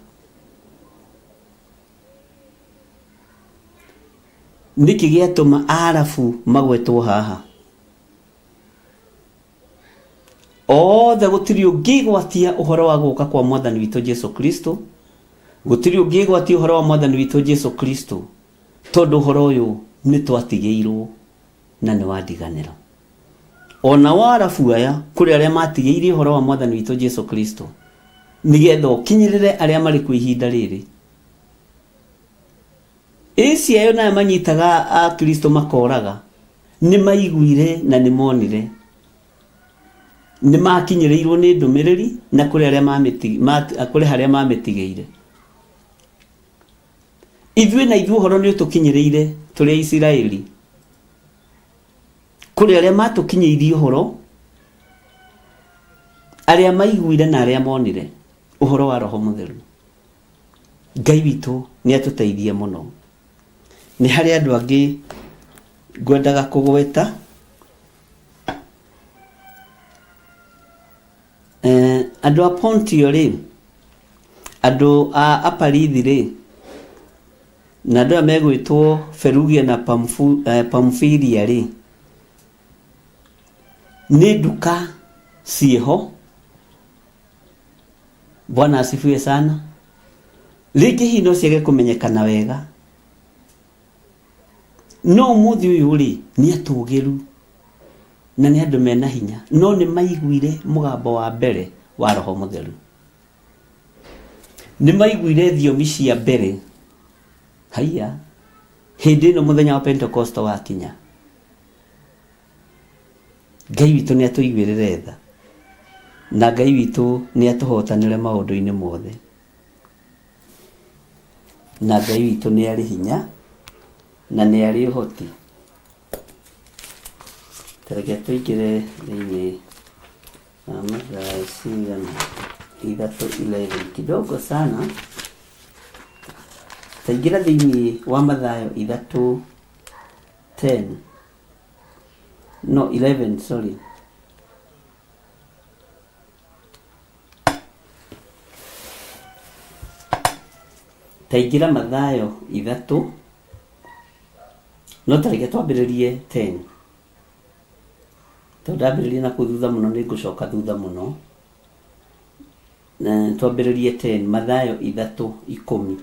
Speaker 4: Nĩkĩ gĩatũma Arabu magwetwo haha? Othe gũtirĩ ũngĩgwatia ũhoro wa gũka kwa Mwathani witũ Jesu Kristo, gũtirĩ ũngĩgwatia ũhoro wa Mwathani witũ Jesu Kristo, tondũ ũhoro ũyũ nĩ twatigĩirwo na nĩ wa ndiganĩro. Ona wa Arabu aya, kũrĩ arĩa matigĩire ũhoro wa Mwathani witũ Jesu Kristo, nĩgetha ũkinyĩrĩre arĩa marĩ kuo ihinda rĩrĩ. Asia ĩyo na manyitaga Akristo makoraga, nĩ maiguire na nĩ monire. Nĩ makinyĩrĩirwo nĩ ndũmĩrĩri na kũrĩ arĩa kũrĩ harĩa mamĩtigĩire. Ithuĩ na ithuĩ ũhoro nĩ ũtũkinyĩrĩire tũrĩ Aisiraeli. Kũrĩ arĩa matũkinyĩirie ũhoro, arĩa maiguire na arĩa monire ũhoro wa Roho Mũtheru. Ngai witũ nĩ atũteithie mũno. Nĩ harĩ andũ angĩ ngwendaga kũgweta. Andũ a Pontio rĩ, andũ a Aparithi rĩ, na andũ aya megwĩtwo Ferugia na Pamfilia rĩ, nĩ nduka ciĩho. Bwana asifiwe sana. Rĩngĩ hihi no ciage kũmenyekana wega, no ũmũthĩ ũyũ rĩ, nĩ atũgĩru na nĩ andũ mena hinya, no nĩ maiguire mũgambo wa mbere wa Roho Mũtheru. Nĩ maiguire thiomi cia mbere. Haiya, hĩndĩ ĩno mũthenya wa Pentekosto wakinya, Ngai witũ nĩ atũiguĩrĩre tha, na Ngai witũ nĩ atũhotanĩre maũndũ-inĩ mothe, na Ngai witũ nĩ arĩ hinya na nĩ arĩ ũhoti. Ta reke tũingĩre thĩinĩ wa Mathayo cigana 3:11 kidogo sana. Taingĩra thĩinĩ wa Mathayo 3:10 no 11 sorry. Taingĩra Mathayo 3, no ta reke twambĩrĩrie 10, tondũ ndambĩrĩria na kũu thutha mũno nĩ ngũcoka thutha mũno. Na twambĩrĩrie 10, Mathayo 3:10.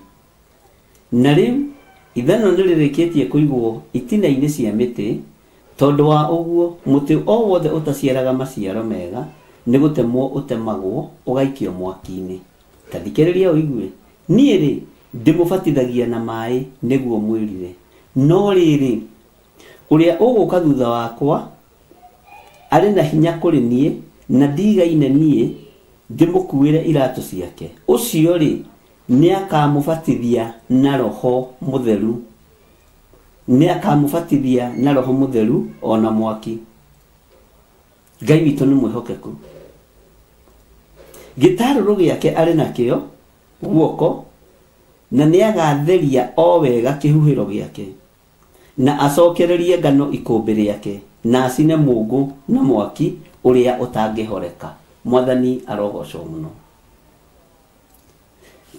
Speaker 4: Na rĩu ithanwa nĩrĩrĩkĩtie kũigwo itina-inĩ cia mĩtĩ, tondũ wa ũguo mũtĩ o wothe ũtaciaraga maciaro mega nĩ gũtemwo ũtemagwo ũgaikio mwaki-inĩ. Ta thikĩrĩria ũigue, niĩ-rĩ, ndĩmũbatithagia na maĩ nĩguo mwĩrire, no rĩrĩ, ũrĩa ũgũũka thutha wakwa arĩ na hinya kũrĩ niĩ, na ndiigaine niĩ ndĩmũkuuĩre iratũ ciake, ũcio-rĩ, Nĩakamũbatithia na Roho Mũtheru. Nĩakamũbatithia na Roho Mũtheru o na mwaki. Ngai witũ nĩ mwĩhokeku. Gĩtarũrũ gĩake arĩ nakĩo guoko, na nĩagatheria o wega kĩhuhĩro gĩake, na acokererie ngano ikũmbĩ rĩake, na acine mũũngũ na mwaki ũrĩa ũtangĩhoreka. Mwathani arogocwo mũno.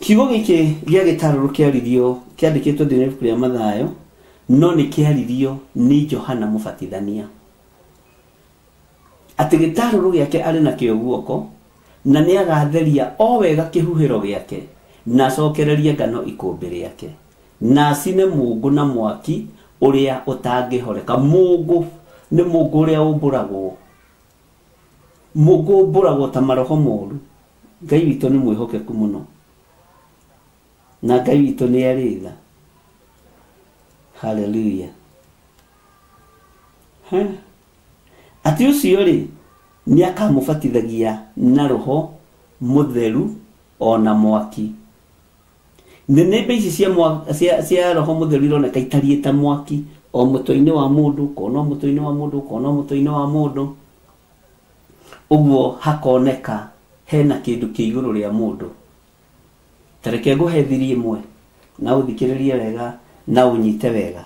Speaker 4: Kiugo gĩkĩ gĩa gĩtarũrũ kĩaririo, kĩandĩkĩtwo thĩinĩ wa ibuku rĩa Mathayo, no nĩ kĩaririo nĩ Johana Mũbatithania. Atĩ gĩtarũrũ gĩake arĩ nakĩo guoko, na nĩ agatheria o wega kĩhuhĩro gĩake, na acokererie ngano ikũmbĩ rĩake, na acine mũũngũ na mwaki ũrĩa ũtangĩhoreka. Mũũngũ nĩ mũũngũ ũrĩa ũmbũragwo. Mũũngũ ũmbũragwo ta maroho moru. Ngai witũ nĩ mwĩhokeku mũno, na Ngai witũ nĩ arĩ tha. Haleluya. Atĩ ũcio rĩ, nĩ akamũbatithagia na Roho Mũtheru o na mwaki. Nĩnĩmbĩ ici cia, cia, cia Roho Mũtheru ironeka itariĩ ta mwaki o mũtwe-inĩ wa mũndũ, ũkona o mũtwe-inĩ wa mũndũ, ũkona o mũtwe-inĩ wa mũndũ. Ũguo hakoneka hena kĩndũ kĩ igũrũ rĩa mũndũ. Ta reke ngũhe thiri ĩmwe na ũthikĩrĩrie wega na ũnyite wega.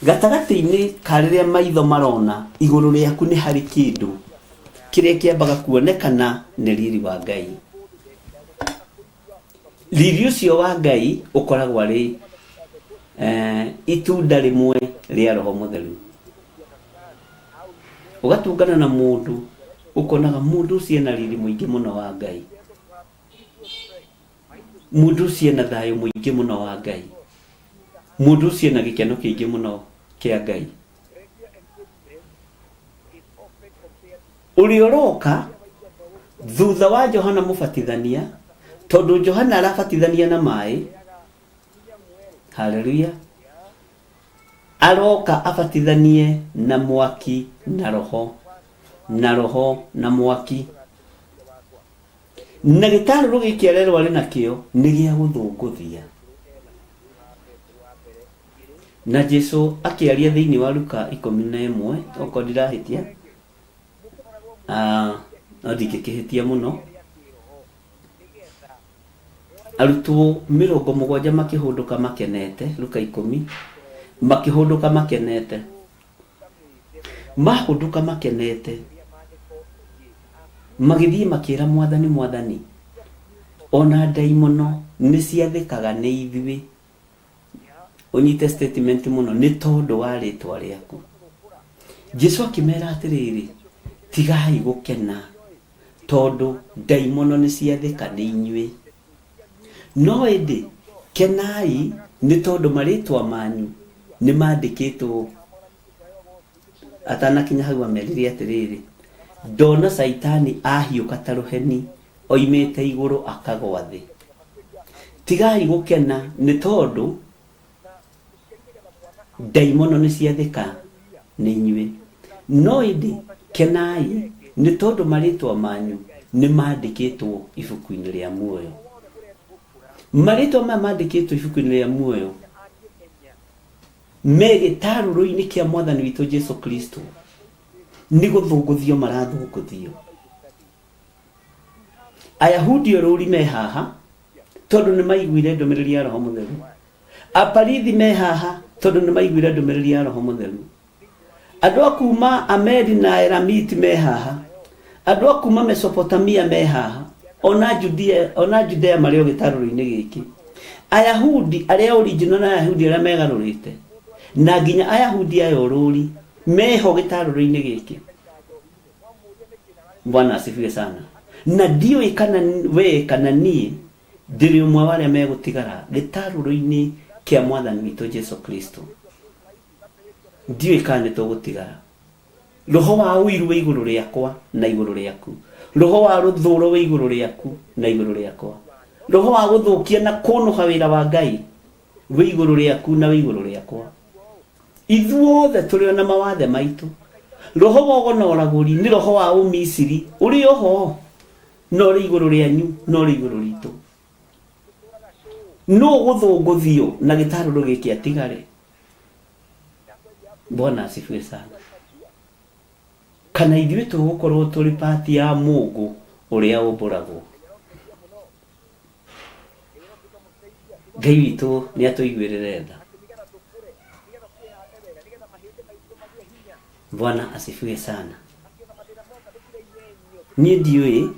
Speaker 4: Gatagatĩ-inĩ ka rĩrĩa maitho marona, igũrũ rĩaku nĩ harĩ kĩndũ kĩrĩa kĩambaga kuonekana nĩ riri wa Ngai. Riri ũcio wa Ngai ũkoragwo arĩ itunda rĩmwe rĩa Roho Mũtheru. Ũgatũngana na mũndũ Ũkonaga mũndũ ũcio ena riri mũingĩ mũno wa Ngai, mũndũ ũcio ena thayũ mũingĩ mũno wa Ngai, mũndũ ũcio ena gĩkeno kĩingĩ mũno kĩa Ngai. Ũrĩa ũroka thutha wa Johana Mũbatithania, tondũ Johana arabatithania na maĩ, haleluya, aroka abatithanie na mwaki na roho, na roho na mwaki. Na gĩtarũrũ gĩkĩ arerwo arĩ nakĩo nĩ gĩa gũthũngũthia. Na Jesu akĩaria thĩinĩ wa Luka 11, okorwo ndirahĩtia, no ndingĩkĩhĩtia mũno, arutwo 70 makĩhũndũka makenete, Luka 10, makĩhũndũka makenete. Mahũndũka makenete, magĩthiĩ makĩra Mwathani, Mwathani, ona ndaimono nĩ ciathĩkaga nĩ ithuĩ. Ũnyite statement mũno, nĩ tondũ wa rĩtwa rĩaku. Jesu akĩmera atĩrĩrĩ, tigai gũkena tondũ ndaimono nĩ ciathĩka nĩ inyuĩ, no ĩndĩ kenai nĩ tondũ marĩtwa manyu nĩ mandĩkĩtwo. Atanakinya hau amerire atĩrĩrĩ, ndona Caitani ahiũka ta rũheni oimĩte igũrũ akagwa thĩ. Tigai gũkena nĩ tondũ ndaimono nĩ ciathĩka nĩ inyuĩ, no ĩndĩ kenai nĩ tondũ marĩtwa manyu nĩ mandĩkĩtwo ibuku-inĩ rĩa muoyo. Marĩtwa maya mandĩkĩtwo ibuku-inĩ rĩa muoyo me gĩtarũrũ-inĩ kĩa Mwathani witũ Jesu Kristo, nĩ gũthũngũthio marathũngũthio. Ayahudi orũri me haha tondũ nĩ maiguire ndũmĩrĩri ya Roho Mũtheru. Aparithi me haha tondũ nĩ maiguire ndũmĩrĩri ya Roho Mũtheru. Andũ a kuma Amedi na Elamiti me haha, andũ a kuma Mesopotamia me haha, ona Judea, ona Judea marĩ o gĩtarũrũ-inĩ gĩkĩ. Ayahudi arĩa original na Ayahudi arĩa megarũrĩte, na nginya Ayahudi aya ũrũri meho gĩtarũrũ-inĩ gĩkĩ. Bwana asifiwe sana. Na ndiũĩ kana we kana niĩ ndĩrĩ ũmwe wa arĩa megũtigara gĩtarũrũ-inĩ kĩa Mwathani witũ Jesu Kristo. Ndiũĩ kana nĩ tũgũtigara. Roho wa ũiru wĩ igũrũ rĩakwa na igũrũ rĩaku. Roho wa rũthũro wĩ igũrũ rĩaku na igũrũ rĩakwa. Roho wa gũthũkia na kũnũha wĩra wa Ngai wĩ igũrũ rĩaku na wĩ igũrũ rĩakwa. Ithuothe tũrĩ ona mawathe maitũ. Roho wa ũgo na ũragũri nĩ roho wa Ũmisiri ũrĩ oho, na ũrĩ igũrũ rĩanyu na ũrĩ igũrũ ritũ. Nũ ũgũthũngũthio na gĩtarũrũ gĩkĩ atigare? Bwana asifiwe sana. Kana ithuĩ tũgũkorwo tũrĩ pati ya mũngũ ũrĩa ũmbũragwo? Ngai witũ nĩ atũiguĩrĩre tha. Bwana asifiwe sana. Niĩ ndiũĩ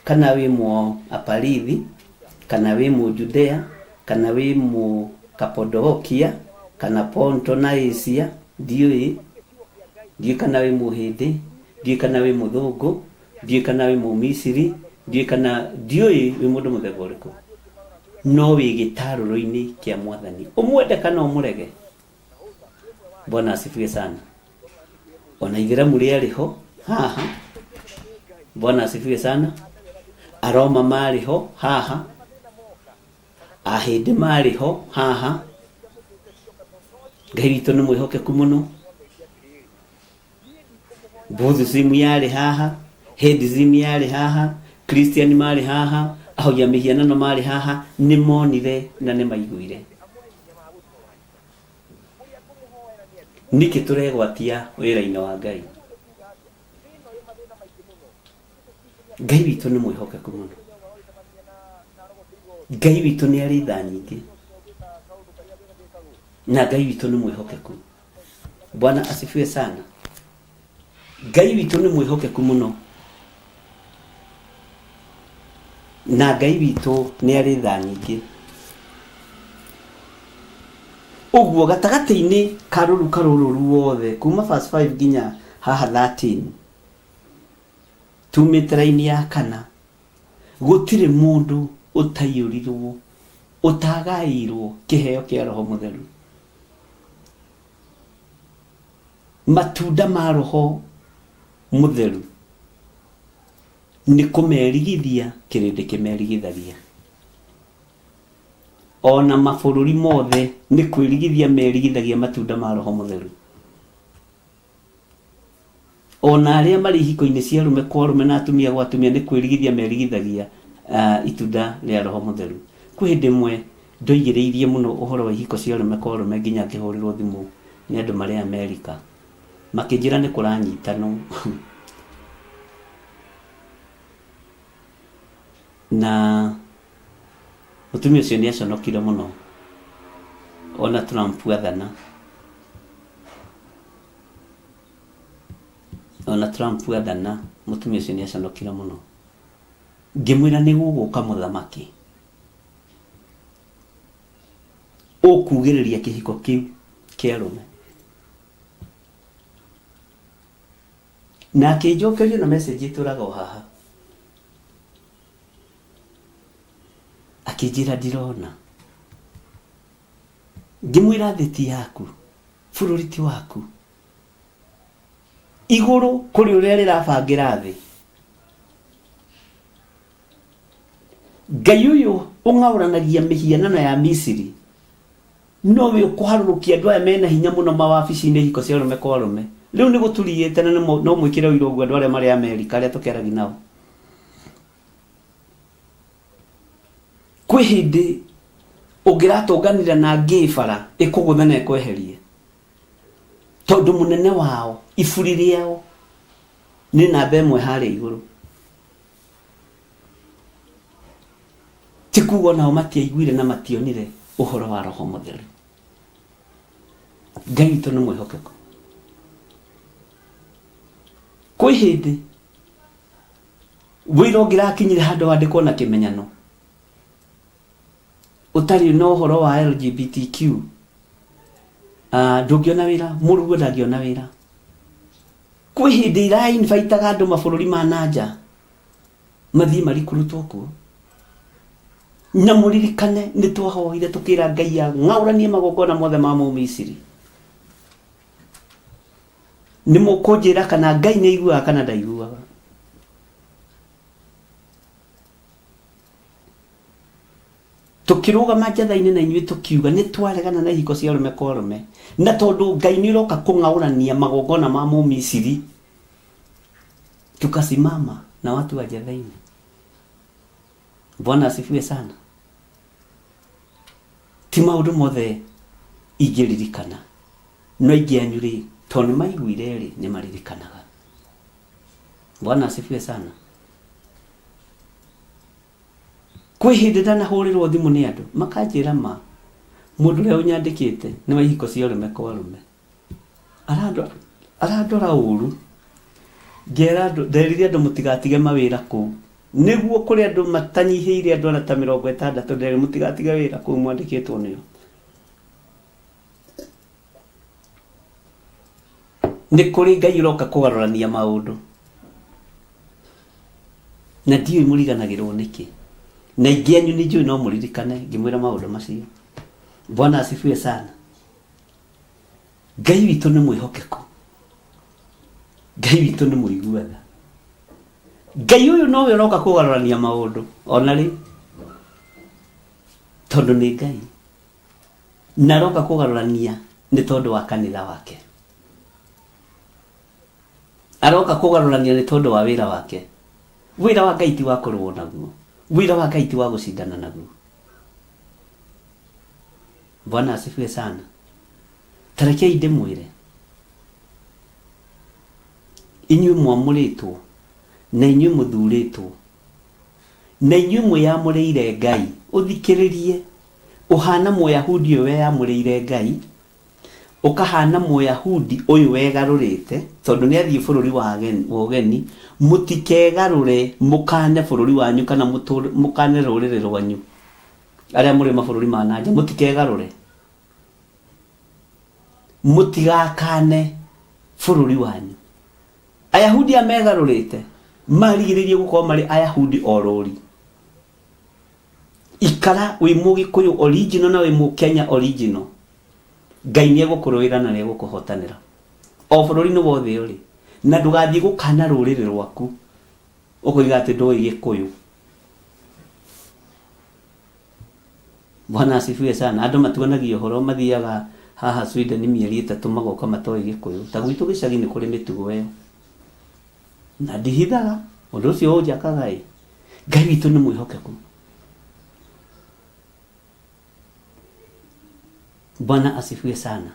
Speaker 4: kana wĩ mũ Aparithi, kana wĩ mũ Judea, kana wĩ mũ Kapodokia, kana Ponto na Asia, ndiũĩ. Ndiũĩ kana wĩ Mũhĩndĩ, ndiũĩ kana wĩ mũthũngũ, ndiũĩ kana wĩ Mũmisiri, ndiũĩ kana, ndiũĩ wĩ mũndũ mũthemba ũrĩkũ. No wĩ gĩtarũrũ-inĩ kĩa Mwathani. Ũmwende kana ũmũrege. Bwana asifiwe sana. Ona ithiramu rĩarĩ ho haha. Bwana asifiwe sana. Aroma marĩ ho haha. Ahĩndĩ marĩ ho haha. Ngai witũ nĩ mwĩhokeku mũno. Buddhism yarĩ haha, Hinduism yarĩ haha, Christian marĩ haha, ahoi a mĩhianano marĩ haha, nĩ monire na nĩ maiguire. Nĩkĩ tũregwatia wĩra-inĩ wa Ngai? Ngai witũ nĩ mwĩhokeku mũno. Ngai witũ nĩ arĩ tha nyingĩ. Na Ngai witũ nĩ mwĩhokeku. Bwana asifiwe sana. Ngai witũ nĩ mwĩhokeku mũno. Na Ngai witũ nĩ arĩ tha nyingĩ. Ũguo gatagatĩ-inĩ ka rũruka rũrũ ruothe kuma verse 5 nginya haha 13. Tumĩte raini ya kana, gũtirĩ mũndũ ũtaiyũrirwo, ũtagaĩirwo kĩheo kĩa Roho Mũtheru. Matunda ma Roho Mũtheru nĩ kũmerigithia kĩrĩndĩ kĩmerigithagia. Ona mabũrũri mothe nĩ kwĩrigithia merigithagia matunda ma Roho Mũtheru. Ona arĩa marĩ ihiko-inĩ cia arũme kwa arũme na atumia gwa atumia nĩ kwĩrigithia merigithagia itunda rĩa Roho Mũtheru. Kwĩ hĩndĩ ĩmwe ndoigĩrĩirie mũno ũhoro wa ihiko cia arũme kwa arũme nginya ngĩhũrĩrwo thimũ nĩ andũ marĩ Amerika makĩnjĩra nĩ kũranyitanwo na mũtumia ũcio nĩ aconokire mũno ona Trump athana. Ona Trump athana mũtumia ũcio nĩ aconokire mũno. Ngĩmwĩra nĩ gũgũka mũthamaki ũkugĩrĩria kĩhiko kĩu kĩa arũme. Na akĩnjokeria na message ĩtũraga o haha. Akĩnjĩra ndirona. Ngĩmwĩra thĩ ti yaku, bũrũri ti waku. Igũrũ kũrĩ ũrĩa rĩrabangĩra thĩ. Ngai ũyũ ũng'aũranagia mĩhianano ya Misiri nowe ũkũharũrũkia andũ aya mena hinya mũno mawabici-inĩ ihiko cia arũme kwa arũme. Rĩu nĩ gũturiĩte na no mwĩkĩre ũira ũguo andũ arĩa marĩ Amerika arĩa tũkĩaragia nao. Kwĩ hĩndĩ ũngĩratũnganire na ngĩĩ bara ĩkũgũthe na ĩkweherie, tondũ mũnene wao iburi rĩao nĩ namba ĩmwe harĩa igũrũ. Ti kuga onao matiaiguire na mationire ũhoro wa Roho Mũtheru. Ngai witũ nĩ mwĩhokeku. Kwĩ hĩndĩ wĩra ũngĩrakinyire handũ wandĩkwo na kĩmenyano ũtarĩ na ũhoro wa LGBTQ, ndũngĩona wĩra, mũrũguo ndangĩona wĩra. Kwĩ hĩndĩ ira-invitaga andũ mabũrũri ma nanja mathiĩ marikurutwo kuo. Na mũririkane nĩ twahoire tũkĩra Ngai ang'aũranie magongona mothe ma Mũmisiri. Nĩ mũkũnjĩra kana Ngai nĩ aiguaga kana ndaiguaga. Tũkĩrũgama njatha-inĩ na inyuĩ tũkiuga nĩ twaregana na ihiko cia arũme kwa arũme, na tondũ Ngai nĩ ũroka kũng'aũrania magongona ma Mũmisiri, tukasimama na watu wa njatha-inĩ. Bwana asifiwe sana. Ti maũndũ mothe ingĩririkana, no aingĩ anyu rĩ, tondũ nĩ maiguire rĩ, nĩ maririkanaga. Bwana asifiwe sana. Kwĩ hĩndĩ ndanahũrĩrwo thimũ nĩ andũ makanjĩra ma mũndũ ũrĩa ũnyandĩkĩte nĩ wa ihiko cia arũme kwa arũme. Arandora ũru. Ngera andũ, nderire andũ mũtigatige mawĩra kũu. Nĩguo kũrĩ andũ matanyihĩire andũ ona ta 60 nderire mũtigatige wĩra kũu mwandĩkĩtwo nĩo. Nĩ kũrĩ Ngai ũroka kũgarũrania maũndũ. Na ndiũĩ mũriganagĩrwo nĩkĩ. Na aingĩ anyu nĩ njũĩ no mũririkane ngĩmwĩra maũndũ macio. Bwana asifiwe sana. Ngai witũ nĩ mwĩhokeku. Ngai witũ nĩ mũigua tha. Ngai ũyũ nowe ũroka kũgarũrania maũndũ ona rĩ, tondũ nĩ Ngai. Na aroka kũgarũrania nĩ tondũ wa kanitha wake. Aroka kũgarũrania nĩ tondũ wa wĩra wake. Wĩra wa Ngai ti wa kũrũo naguo. Wĩra wa Ngai ti wa gũcindana naguo. Bwana asifiwe sana. Ta rekei ndĩmwĩre, inyuĩ mwamũrĩtwo na inyuĩ mũthurĩtwo na inyuĩ mwĩyamũrĩire Ngai, ũthikĩrĩrie, ũhana Mũyahudi ũyũ weyamũrĩire Ngai, ũkahana Mũyahudi ũyũ wegarũrĩte, tondũ nĩ athiĩ bũrũri wa ũgeni, mũtikegarũre mũkane bũrũri wanyu kana mũkane rũrĩrĩ rwanyu, arĩa mũrĩ mabũrũri ma nanja, mũtikegarũre. Mũtigakane bũrũri wanyu. Ayahudi aya megarũrĩte, Marigĩrĩirie gũkorwo marĩ Ayahudi orũri. Ikara wĩ Mũgĩkũyũ original na wĩ Mũkenya original. Ngai nĩ egũkũrũĩra na nĩ egũkũhotanĩra. O bũrũri-inĩ wothe ũrĩ. Na ndũgathiĩ gũkana rũrĩrĩ rwaku ũkoiga atĩ ndũĩ Gĩkũyũ. Bwana asifiwe sana. Andũ matuanagia ũhoro mathiaga haha Sweden mĩeri 3 magoka matoĩ Gĩkũyũ. Ta gwitũ gĩcagi nĩ kũrĩ mĩtugo ĩyo. Na ndihithaga ũndũ ũcio ũnjakaga ĩ. Ngai witũ nĩ mwĩhokeku. Bwana asifiwe sana.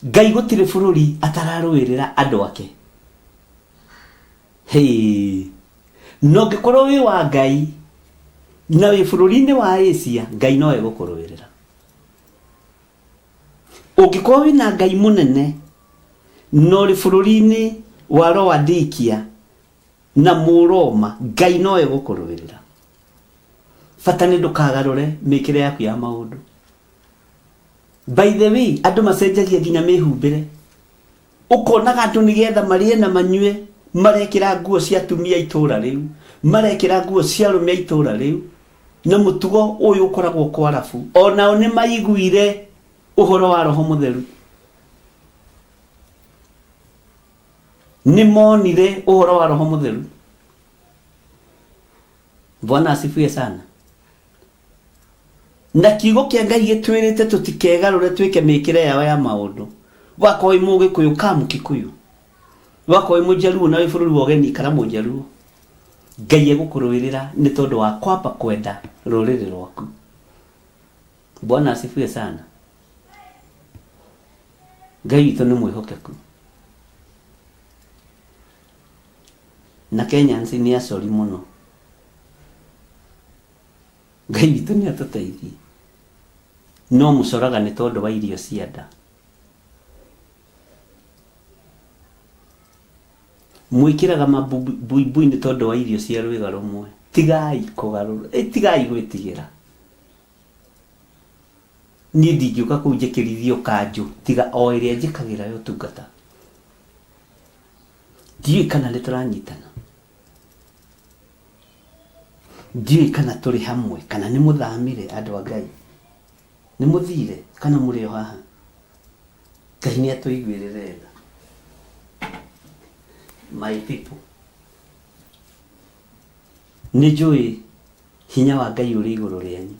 Speaker 4: Ngai gũtirĩ bũrũri atararũĩrĩra andũ ake. Hey. Na ũngĩkorwo wĩ wa Ngai na wĩ bũrũri-inĩ wa Asia, Ngai no egũkũrũĩrĩra. Ũngĩkorwo wĩna Ngai mũnene na ũrĩ bũrũri-inĩ wa Laodikia na Mũroma, Ngai no egũkũrũĩrĩra. Bata nĩ ndũkagarũre mĩkĩre yaku ya maũndũ. By the way, andũ macenjagia nginya mĩhumbĩre. Ũkonaga andũ nĩgetha marĩe na manyue marekĩra nguo cia atumia a itũũra rĩu, marekĩra nguo cia arũme a itũũra rĩu, na mũtugo ũyũ ũkoragwo kwa arabu. Onao nĩ maiguire ũhoro wa Roho Mũtheru. Nĩ monire ũhoro wa Roho Mũtheru. Bwana asifiwe sana. Na kiugo kĩa Ngai gĩtwĩrĩte tũtikegarũre twĩke mĩkĩre yao ya maũndũ. Wakorwo wĩ Mũgĩkũyũ ka Mũkikuyu, wakorwo wĩ Mũjaluo na wĩ bũrũri wa ũgeni ikara Mũjaluo. Ngai egũkũrũĩrĩra nĩ tondũ wa kwamba kwenda rũrĩrĩ rwaku. Bwana asifiwe sana. Ngai witũ nĩ mwĩhokeku. Na Kenyans nĩ acori mũno. Ngai witũ nĩ atũteithie. No mũcoraga nĩ tondũ wa irio cia nda. Mwĩkĩraga mabuibui nĩ tondũ wa irio cia rwĩga rũmwe. Tigai kũgarũra, tigai gwĩtigĩra. Niĩ ndingĩũka kũu njĩkĩrithio kanjũ tiga o ĩrĩa njĩkagĩra ya ũtungata. Ndiũĩ kana nĩ tũranyitana. Ndiũĩ kana tũrĩ hamwe, kana nĩ mũthamire andũ a Ngai. Nĩ mũthire kana mũrĩ o haha. Ngai nĩ atũiguĩrĩre tha. My people. Nĩ njũĩ hinya wa Ngai ũrĩ igũrũ rĩanyu.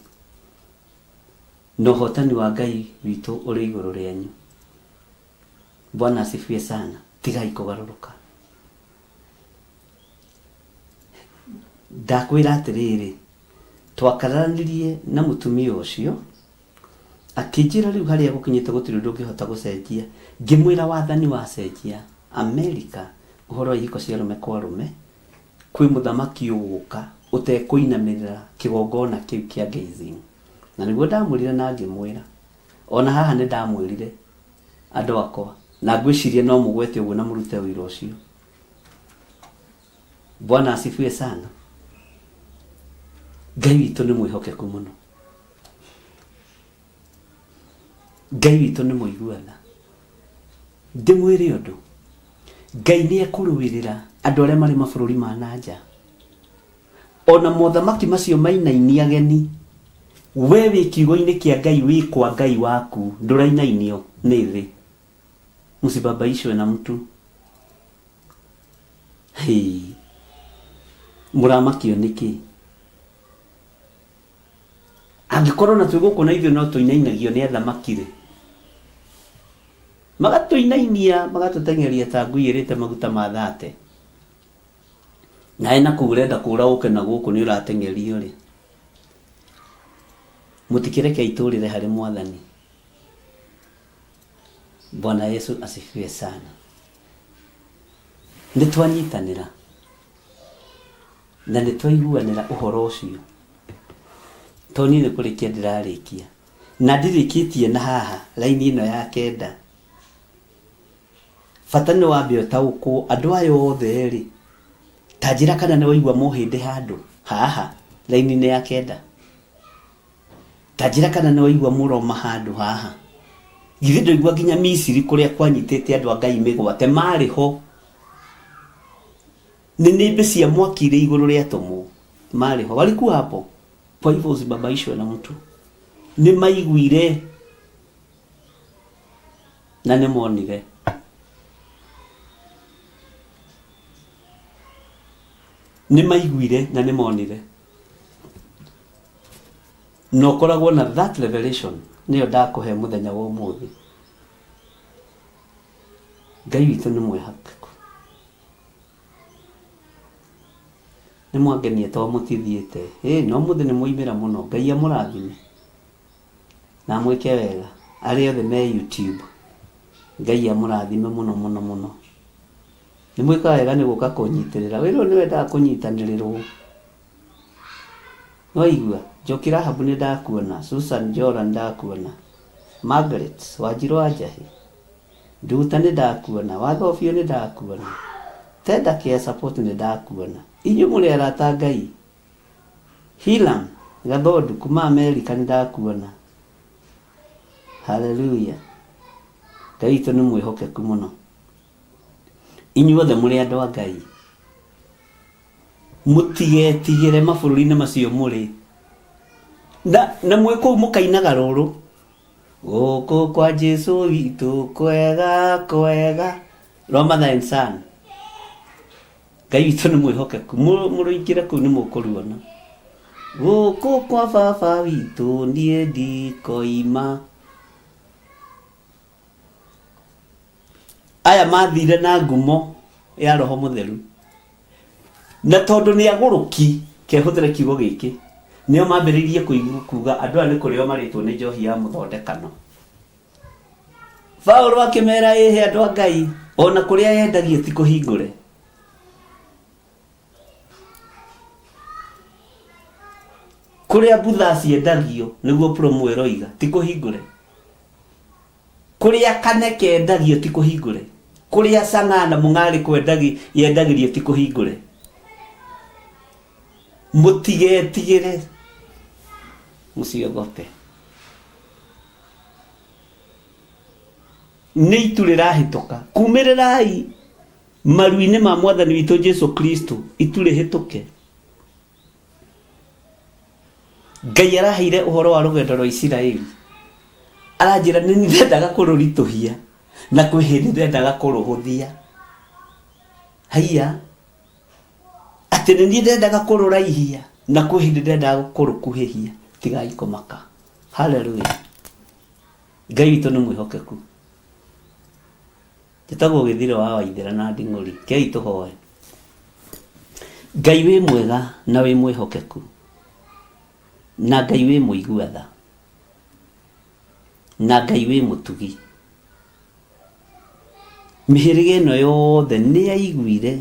Speaker 4: Na ũhotani wa Ngai witũ ũrĩ igũrũ rĩanyu. Bwana asifiwe sana. Tigai kũgarũrũka. Ndakwĩra atĩrĩrĩ, twakararanirie na mũtumia ũcio, akĩnjĩra rĩu harĩa gũkinyĩte gũtirĩ ũndũ ũngĩhota gũcenjia. Ngĩmwĩra wathani wacenjia Amerika, ũhoro wa ihiko cia arũme kwa arũme, kwĩ mũthamaki ũgũka ũtekũinamĩrĩra kĩgongona kĩu kĩa Gerizim. Na nĩguo ndamwĩrire na ngĩmwĩra. Ona haha nĩ ndamwĩrire andũ akwa, na ngwĩciria no mũgwete ũguo na mũrute ũira ũcio. Bwana asifiwe sana. Ngai witũ nĩ mwĩhokeku mũno. Ngai witũ nĩ mũigua tha. Ndĩmwĩre ũndũ, Ngai nĩ ekũrũĩrĩra andũ arĩa marĩ mabũrũri ma na nja. Ona mothamaki macio mainainie ageni, we wĩ kiugo-inĩ kĩa Ngai wĩ kwa Ngai waku, ndũrainainio nĩ thĩ. Msibabaishwe na mtu. Hĩĩ. Mũramakio nĩkĩ? Angĩkorwo na twĩ gũkũ na ithuĩ no tũinainagio nĩ athamaki rĩ, magatũinainia magatũteng'eria ta ngui ĩrĩte maguta ma thate. Nawe na kũu ũrenda kũra ũke na gũkũ nĩ ũrateng'erio rĩ, mũtikĩreke itũrĩre harĩ Mwathani. Bwana Yesu asifiwe sana. Nĩ twanyitanĩra na nĩ twaiguanĩra ũhoro ũcio. To niĩ nĩ kũrĩkia ndĩrarĩkia na ndirĩkĩtie na haha raini ĩno ya kenda. Bata nĩ wambe ũtaũkwo andũ aya othe rĩ, ta njĩra kana nĩ waigua mũhĩndĩ handũ haha raini-inĩ ya kenda. Ta njĩra kana nĩ waigua mũroma handũ haha. Githĩ ndũigua nginya Misiri kũrĩa kwanyitĩte andũ a Ngai mĩgwate marĩ ho. Nĩnĩmbĩ cia mwaki irĩ igũrũ rĩa atũmwo marĩ ho, walikuwa hapo. Kwa hivyo usibabaishwe na mtu. Nĩ maiguire na nĩ monire. Nĩ maiguire na nĩ monire. Na ũkoragwo na that revelation nĩyo ndakũhe mũthenya wa ũmũthĩ. Ngai witũ nĩ mwĩhokeku. Nĩ mwangenia to mũtithiĩte. Ĩ no mũthĩ nĩ mwaimĩra mũno. Ngai amũrathime na amwĩke wega. Arĩa othe me YouTube, Ngai amũrathime mũno mũno mũno. Nĩ mwĩkaga wega nĩ gũka kũnyitĩrĩra. Wĩra ũyũ nĩ wendaga kũnyitanĩrĩrwo. Nĩwaigua? Njoki Rahabu nĩ ndakuona, Susan Njora nĩ ndakuona, Margaret Wanjirũ wa Njahĩ, Nduta nĩ ndakuona, Wathobio nĩ ndakuona, Tenda Care Support nĩ ndakuona. Inyuĩ mũrĩ arata a Ngai. Hilam Gathondu kuma Amerika nĩ ndakuona. Hallelujah. Ngai witũ nĩ mwĩhokeku mũno. Inyuothe mũrĩ andũ a Ngai. Mũtigetigĩre mabũrũri-inĩ macio mũrĩ. Na, na mwĩ kũu mũkainaga rũrũ. Gũkũ kwa Jesu witũ kwega kwega. Rwa Mother and Son. Ngai witũ nĩ mwĩhokeku. Mũrũingĩre kũu nĩ mũkũruona. Gũkũ kwa baba witũ niĩ ndikoima. Aya mathire na ngumo ya Roho Mũtheru. Na tondũ nĩ agũrũki, kehũthĩre kiugo gĩkĩ, nĩo mambĩrĩirie kũigua kuga andũ aya nĩ kũrĩo marĩtwo nĩ njohi ya mũthondekano. Paulo akĩmera ĩhĩ andũ a Ngai, ona kũrĩa yendagio ti kũhingũre. Kũrĩa mbutha ciendagio nĩguo promo ĩroiga ti kũhingũre. Kũrĩa kane kendagio ti kũhingũre. Kũrĩa cang'aa na mũng'arĩ kwendagi yendagĩrio ti kũhingũre. Mũtigetigĩre, mũciogope. Nĩ itu rĩrahĩtũka. Kumĩrĩrai maru-inĩ ma Mwathani witũ Jesu Kristo, itu rĩhĩtũke. Ngai araheire ũhoro wa rũgendo rwa Isiraeli aranjĩra nĩ ndendaga kũrũritũhia na kwĩ hĩndĩ ndendaga kũrũhũthia haiya atĩ nĩ niĩ ndendaga kũrũraihia na kwĩ hĩndĩ ndendaga kũrũkuhĩhia tigai kũmaka haleluya Ngai witũ nĩ mwĩhokeku Njĩtagwo Gĩthire wa Waithera na Nding'ũri. Kei tũhoe. Ngai wĩ mwega na wĩ mwĩhokeku, na Ngai wĩ mũigua tha, na Ngai wĩ mũtugi. Mĩhĩrĩga ĩno yothe nĩ yaiguire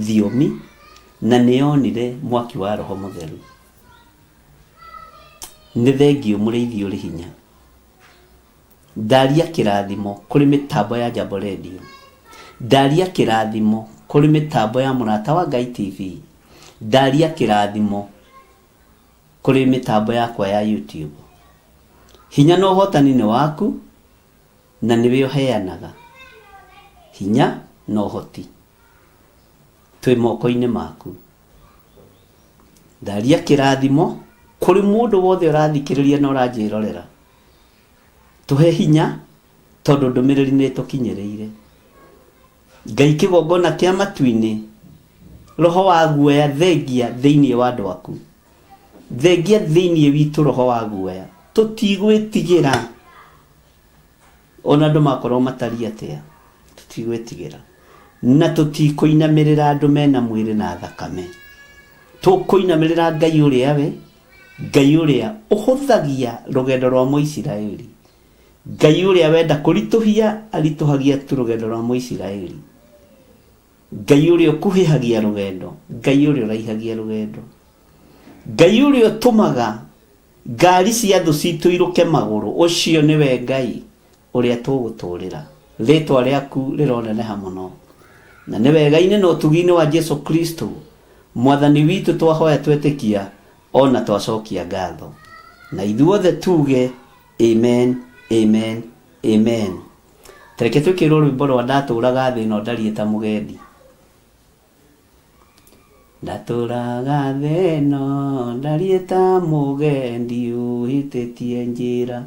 Speaker 4: thiomi na nĩ yonire mwaki wa Roho Mũtheru. Nĩ thengiũ mũrĩithi ũrĩ hinya. Ndaria kĩrathimo kũrĩ mĩtambo ya Jambo Radio. Ndaria kĩrathimo kũrĩ mĩtambo ya Mũrata wa Ngai TV. Ndaria kĩrathimo kũrĩ mĩtambo yakwa ya YouTube. Hinya na ũhotani nĩ waku na nĩwe ũheanaga hinya na ũhoti. Twĩ moko-inĩ maku. Ndaria kĩrathimo kũrĩ mũndũ wothe ũrathikĩrĩria na ũranjĩrorera. Tũhe hinya tondũ ndũmĩrĩri nĩ ĩtũkinyĩrĩire. Ngai kĩgongona kĩa matu-inĩ, roho wa guoya thengia thĩinĩ wa andũ aku. Thengia thĩinĩ witũ roho wa guoya. Tũtigwĩtigĩra ona andũ makorwo matariĩ atĩa, tũtigwĩtigĩra. Na tũtikũinamĩrĩra andũ mena mwĩrĩ na thakame. Tũkũinamĩrĩra Ngai ũrĩa we Ngai ũrĩa ũhũthagia rũgendo rwa Mũisiraeli, Ngai ũrĩa wenda kũritũhia aritũhagia tu rũgendo rwa Mũisiraeli, Ngai ũrĩa ũkuhĩhagia rũgendo, Ngai ũrĩa ũraihagia rũgendo, Ngai ũrĩa ũtũmaga ngari cia thũ citũ irũke magũrũ, ũcio nĩwe Ngai ũrĩa tũgũtũũrĩra. Rĩtwa rĩaku rĩroneneha mũno. Na nĩ wega-inĩ na ũtugi-inĩ wa Jesu Kristo, Mwathani witũ twahoya twetĩkia o na twacokia ngatho. Na ithuothe tuge, Amen, amen, amen. Ta reke twĩkĩrwo rwĩmbo rwa Ndatũraga thĩ ĩno ndariĩ ta mũgendi. Ndatũraga thĩ ĩno ndariĩ ta mũgendi ũhĩtĩtie njĩra.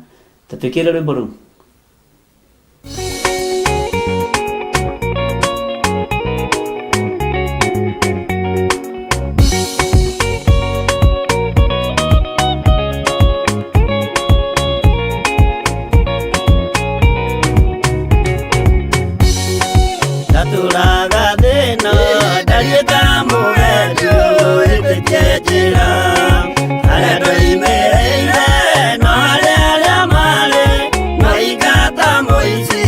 Speaker 4: Ta twĩkĩre rwĩmbo rũu.
Speaker 1: Ndatũraga thĩna ndariĩ ta mũgendi ũhĩtĩtie njĩra harĩa ndoimĩrĩire no harĩa arĩa marĩ maika ta mũici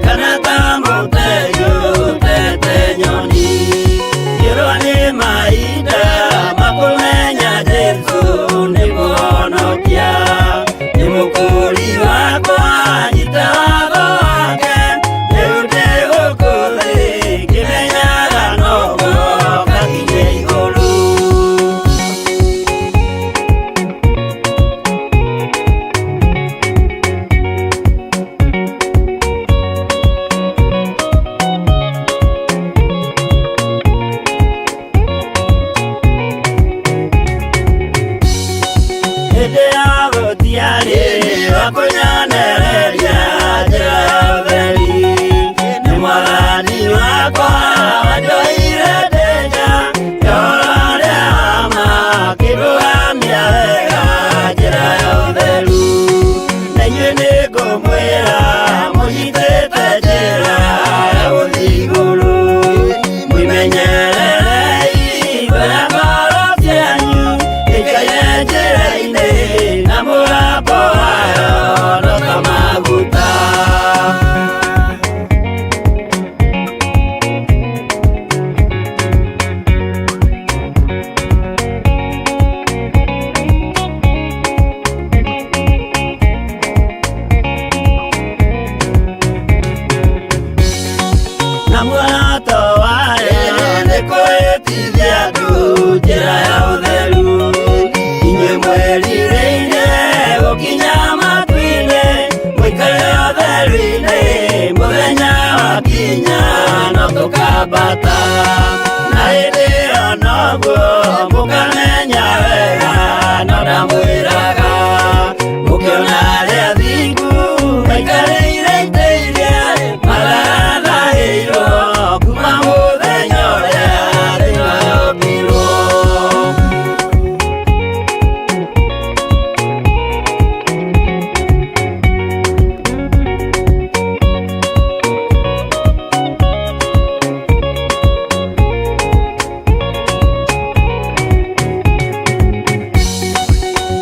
Speaker 1: kana ta mũtegi ũtete nyoni ngĩrwo nĩ mahinda makũmenya Jesũ nĩ mũhonokia nĩ mũkũri wakwa nyita watho wake rĩu ndĩ gũkũ thĩ ngĩmenyaga noguo ngakinye igũrũ. Hĩndĩ ya gũtiarĩ wa kũnyonereria njĩra ya ũtheri nĩ mwathani wakwa wanjoire ndĩnja ũhoro ũrĩa wa ma akĩndũgamia wega njĩra ya ũtheru na inyuĩ nĩngũmwĩra mũnyitĩte njĩra ya gũthiĩ igũrũ mwĩmenyererei ngoro ngoro cianyu ikaire njĩra-inĩ na mũgambo wayo no ta maguta. Na muoroto wayo nĩ kwĩtithia andũ njĩra ya ũtheru inyuĩ mwĩrirĩire gũkinya matu-inĩ mũikare ũtheru-inĩ mũthenya wakinya no tũkambata na hĩndĩ ĩyo noguo mũkamenya wega no ndamwĩraga mũkĩona arĩa athingu maikarĩire itĩ iria mathathahĩirwo kuma mũthenya ũrĩa thĩ yombirwo.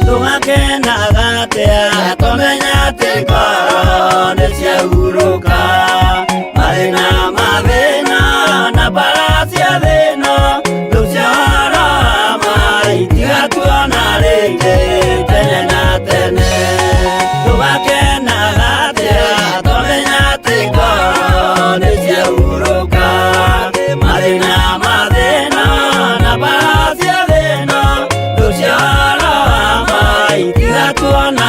Speaker 1: Tũgakenaga atĩa tũmenya atĩ ngoro nĩ ciahurũka mathĩna mathĩna na mbara cia thĩna rĩu cia ũhoro wa ma itigatuona rĩngĩ tene na tene. Tũgakenaga atĩa tũmenya atĩ ngoro nĩ ciahurũka mathĩna mathĩna na mbara cia thĩna rĩu cia ũhoro wa ma itigatuona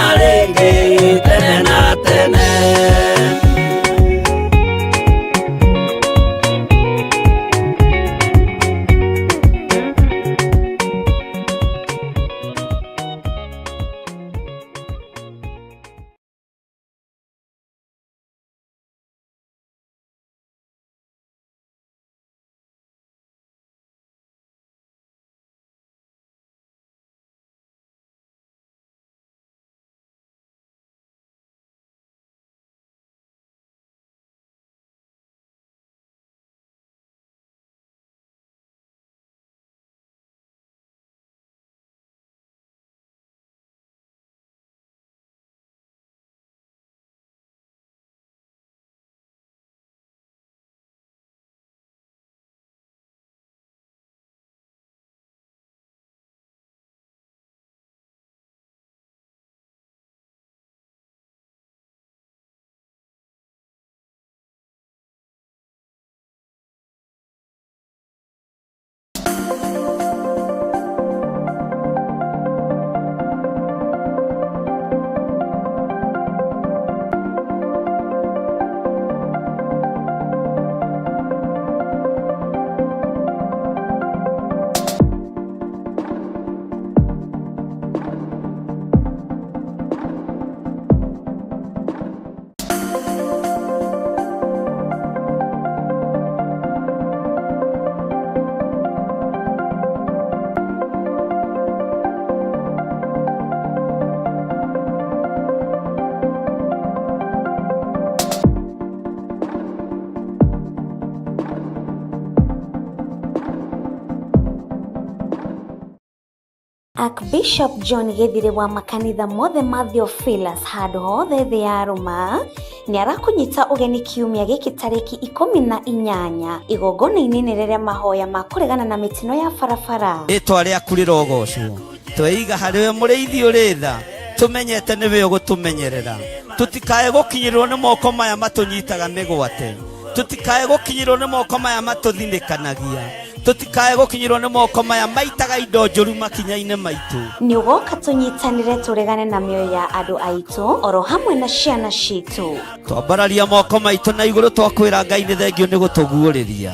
Speaker 5: Archbishop John Gĩthirĩ wa makanitha mothe ma Theophilus handũ hothe thĩ ya Rũma nĩ arakũnyita ũgeni kiumia gĩkĩ tarĩki 18 igongona-inĩ inene rĩa mahoya ma kũregana na mĩtino ya barabara.
Speaker 6: Rĩtwa rĩaku rĩrogocwo. Tweiga harĩ we mũrĩithi ũrĩ tha, tũmenyete nĩwe ũgũtũmenyerera. Tũtikae gũkinyĩrwo nĩ moko maya matũnyitaga mĩgwate. Tũtikae gũkinyĩrwo nĩ moko maya matũthinĩkanagia. Tũtikae gũkinyĩrwo nĩ moko maya maitaga indo njũru makinya-inĩ maitũ.
Speaker 5: Nĩ ũgoka tũnyitanĩre tũregane na mĩoyo ya andũ aitũ oro hamwe na ciana citũ.
Speaker 6: Twambararia moko maitũ na igũrũ twakwĩra Ngai nĩ thengio nĩ gũtũguũrĩria.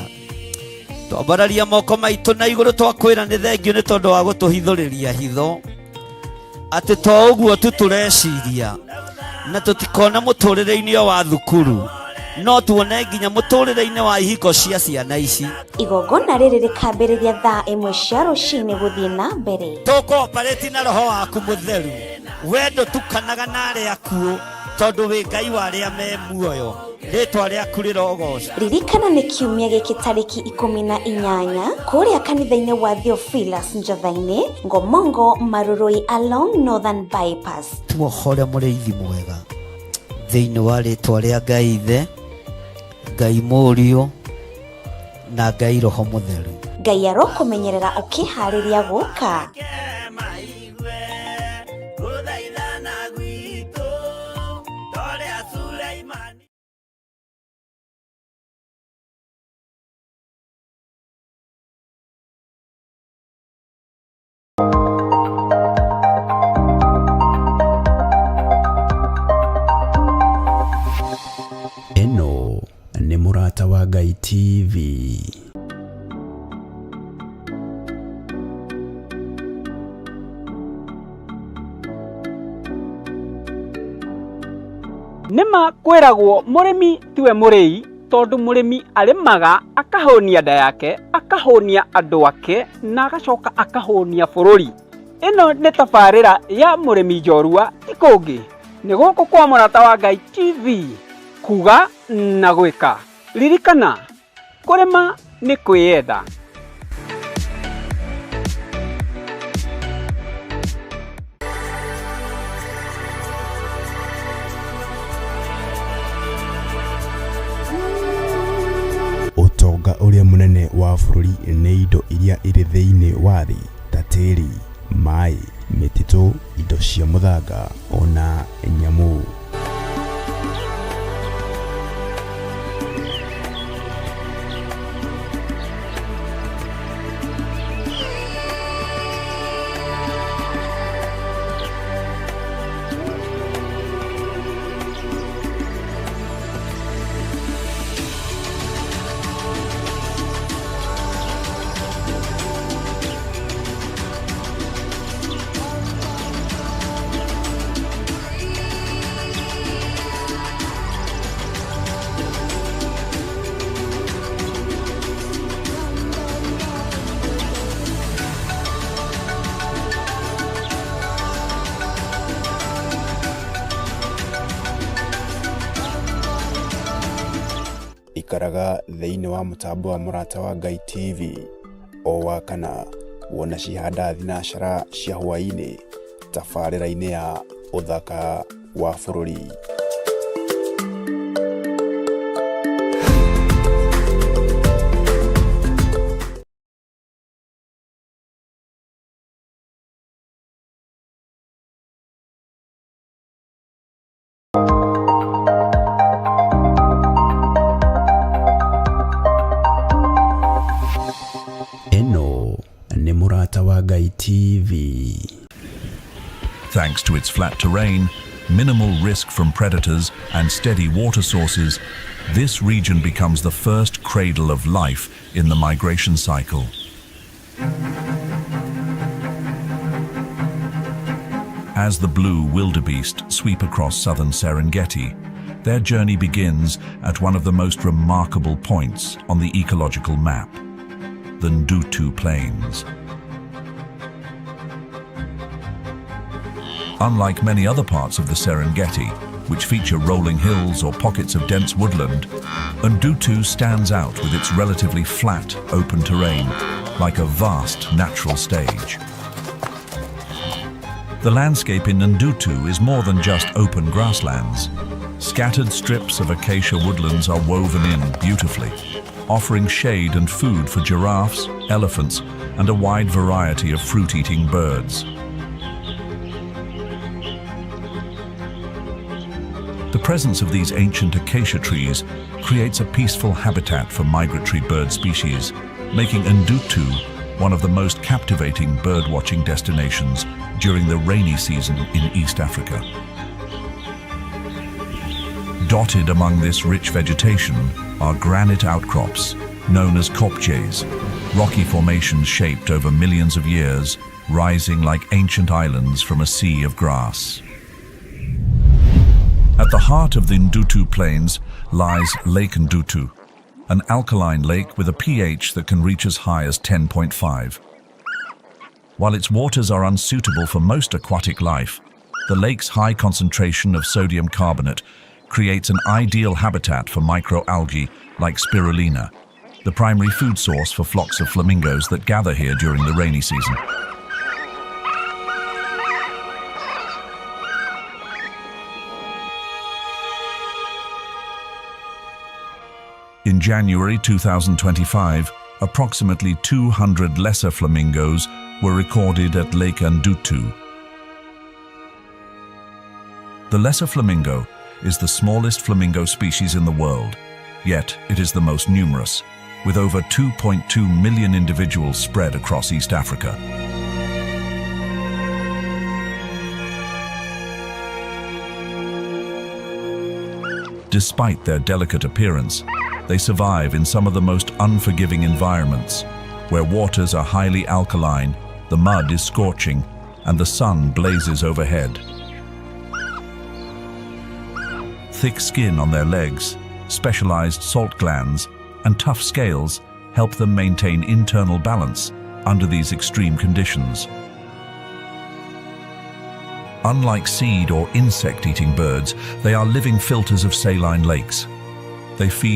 Speaker 6: Twambararia moko maitũ na igũrũ twakwĩra nĩ thengio nĩ tondũ wa gũtũhithũrĩria hitho. Atĩ to ũguo tu tũreciria na tũtikona mũtũrĩre-inĩ o wa thukuru, no tuone nginya mũtũrĩre-inĩ wa ihiko cia ciana ici.
Speaker 5: Igongona rĩrĩ rĩkambĩrĩria thaa 1 cia rũcinĩ gũthiĩ na mbere.
Speaker 6: Tũkooparĩti na roho waku mũtheru, we ndũtukanaga na arĩa akuũ tondũ wĩ Ngai wa arĩa me muoyo. Rĩtwa rĩaku rĩrogocwo.
Speaker 5: Ririkana nĩ kiumia gĩkĩ tarĩki 18 kũrĩa kanitha-inĩ wa Theophilus Njotha-inĩ, Ngomongo, Marurui along Northern Bypass.
Speaker 6: Tuohore mũrĩithi mwega thĩinĩ wa rĩtwa rĩa Ngai Ithe, Ngai Mũriũ na Ngai Roho Mũtheru.
Speaker 5: Ngai arokũmenyerera ũkĩharĩria gũka.
Speaker 2: Ĩno nĩ Mũrata wa Ngai TV.
Speaker 1: Nĩma kwĩragwo mũrĩmi tiwe mũrĩi tondũ mũrĩmi arĩmaga akahũnia nda yake, akahũnia andũ ake na agacoka akahũnia bũrũri. Ĩno nĩ tabarĩra ya mũrĩmi njorua ti kũngĩ nĩ gũkũ kwa Mũrata wa Ngai TV kuga na gwĩka. Ririkana kũrĩma nĩ kwĩyenda.
Speaker 2: Ũtonga ũrĩa mũnene wa bũrũri nĩ indo iria irĩ thĩinĩ wa thĩ ta tĩri, maĩ, mĩtitũ, indo cia mũthanga ona nyamũ. Ikaraga thĩinĩ wa mũtambo wa Mũrata wa Ngai TV o wa kana wona cihanda thinacara cia hwaĩ-inĩ tabarĩra-inĩ ya ũthaka wa bũrũri. Ĩno nĩ Mũrata wa Ngai TV.
Speaker 7: Thanks to its flat terrain, minimal risk from predators, and steady water sources, this region becomes the first cradle of life in the migration cycle. As the blue wildebeest sweep across southern Serengeti, their journey begins at one of the most remarkable points on the ecological map, the Ndutu Plains. Unlike many other parts of the Serengeti, which feature rolling hills or pockets of dense woodland, Ndutu stands out with its relatively flat, open terrain, like a vast natural stage. The landscape in Ndutu is more than just open grasslands. Scattered strips of acacia woodlands are woven in beautifully, offering shade and food for giraffes, elephants, and a wide variety of fruit-eating birds. The presence of these ancient acacia trees creates a peaceful habitat for migratory bird species, making Ndutu one of the most captivating bird-watching destinations during the rainy season in East Africa. Dotted among this rich vegetation are granite outcrops, known as kopjes, rocky formations shaped over millions of years, rising like ancient islands from a sea of grass. At the heart of the Ndutu Plains lies Lake Ndutu, an alkaline lake with a pH that can reach as high as 10.5. While its waters are unsuitable for most aquatic life, the lake's high concentration of sodium carbonate creates an ideal habitat for microalgae like spirulina, the primary food source for flocks of flamingos that gather here during the rainy season. In January 2025, approximately 200 lesser flamingos were recorded at Lake Ndutu. The lesser flamingo is the smallest flamingo species in the world, yet it is the most numerous, with over 2.2 million individuals spread across East Africa. Despite their delicate appearance, they survive in some of the most unforgiving environments, where waters are highly alkaline, the mud is scorching, and the sun blazes overhead. Thick skin on their legs, specialized salt glands, and tough scales help them maintain internal balance under these extreme conditions. Unlike seed or insect-eating birds, they are living filters of saline lakes. They feed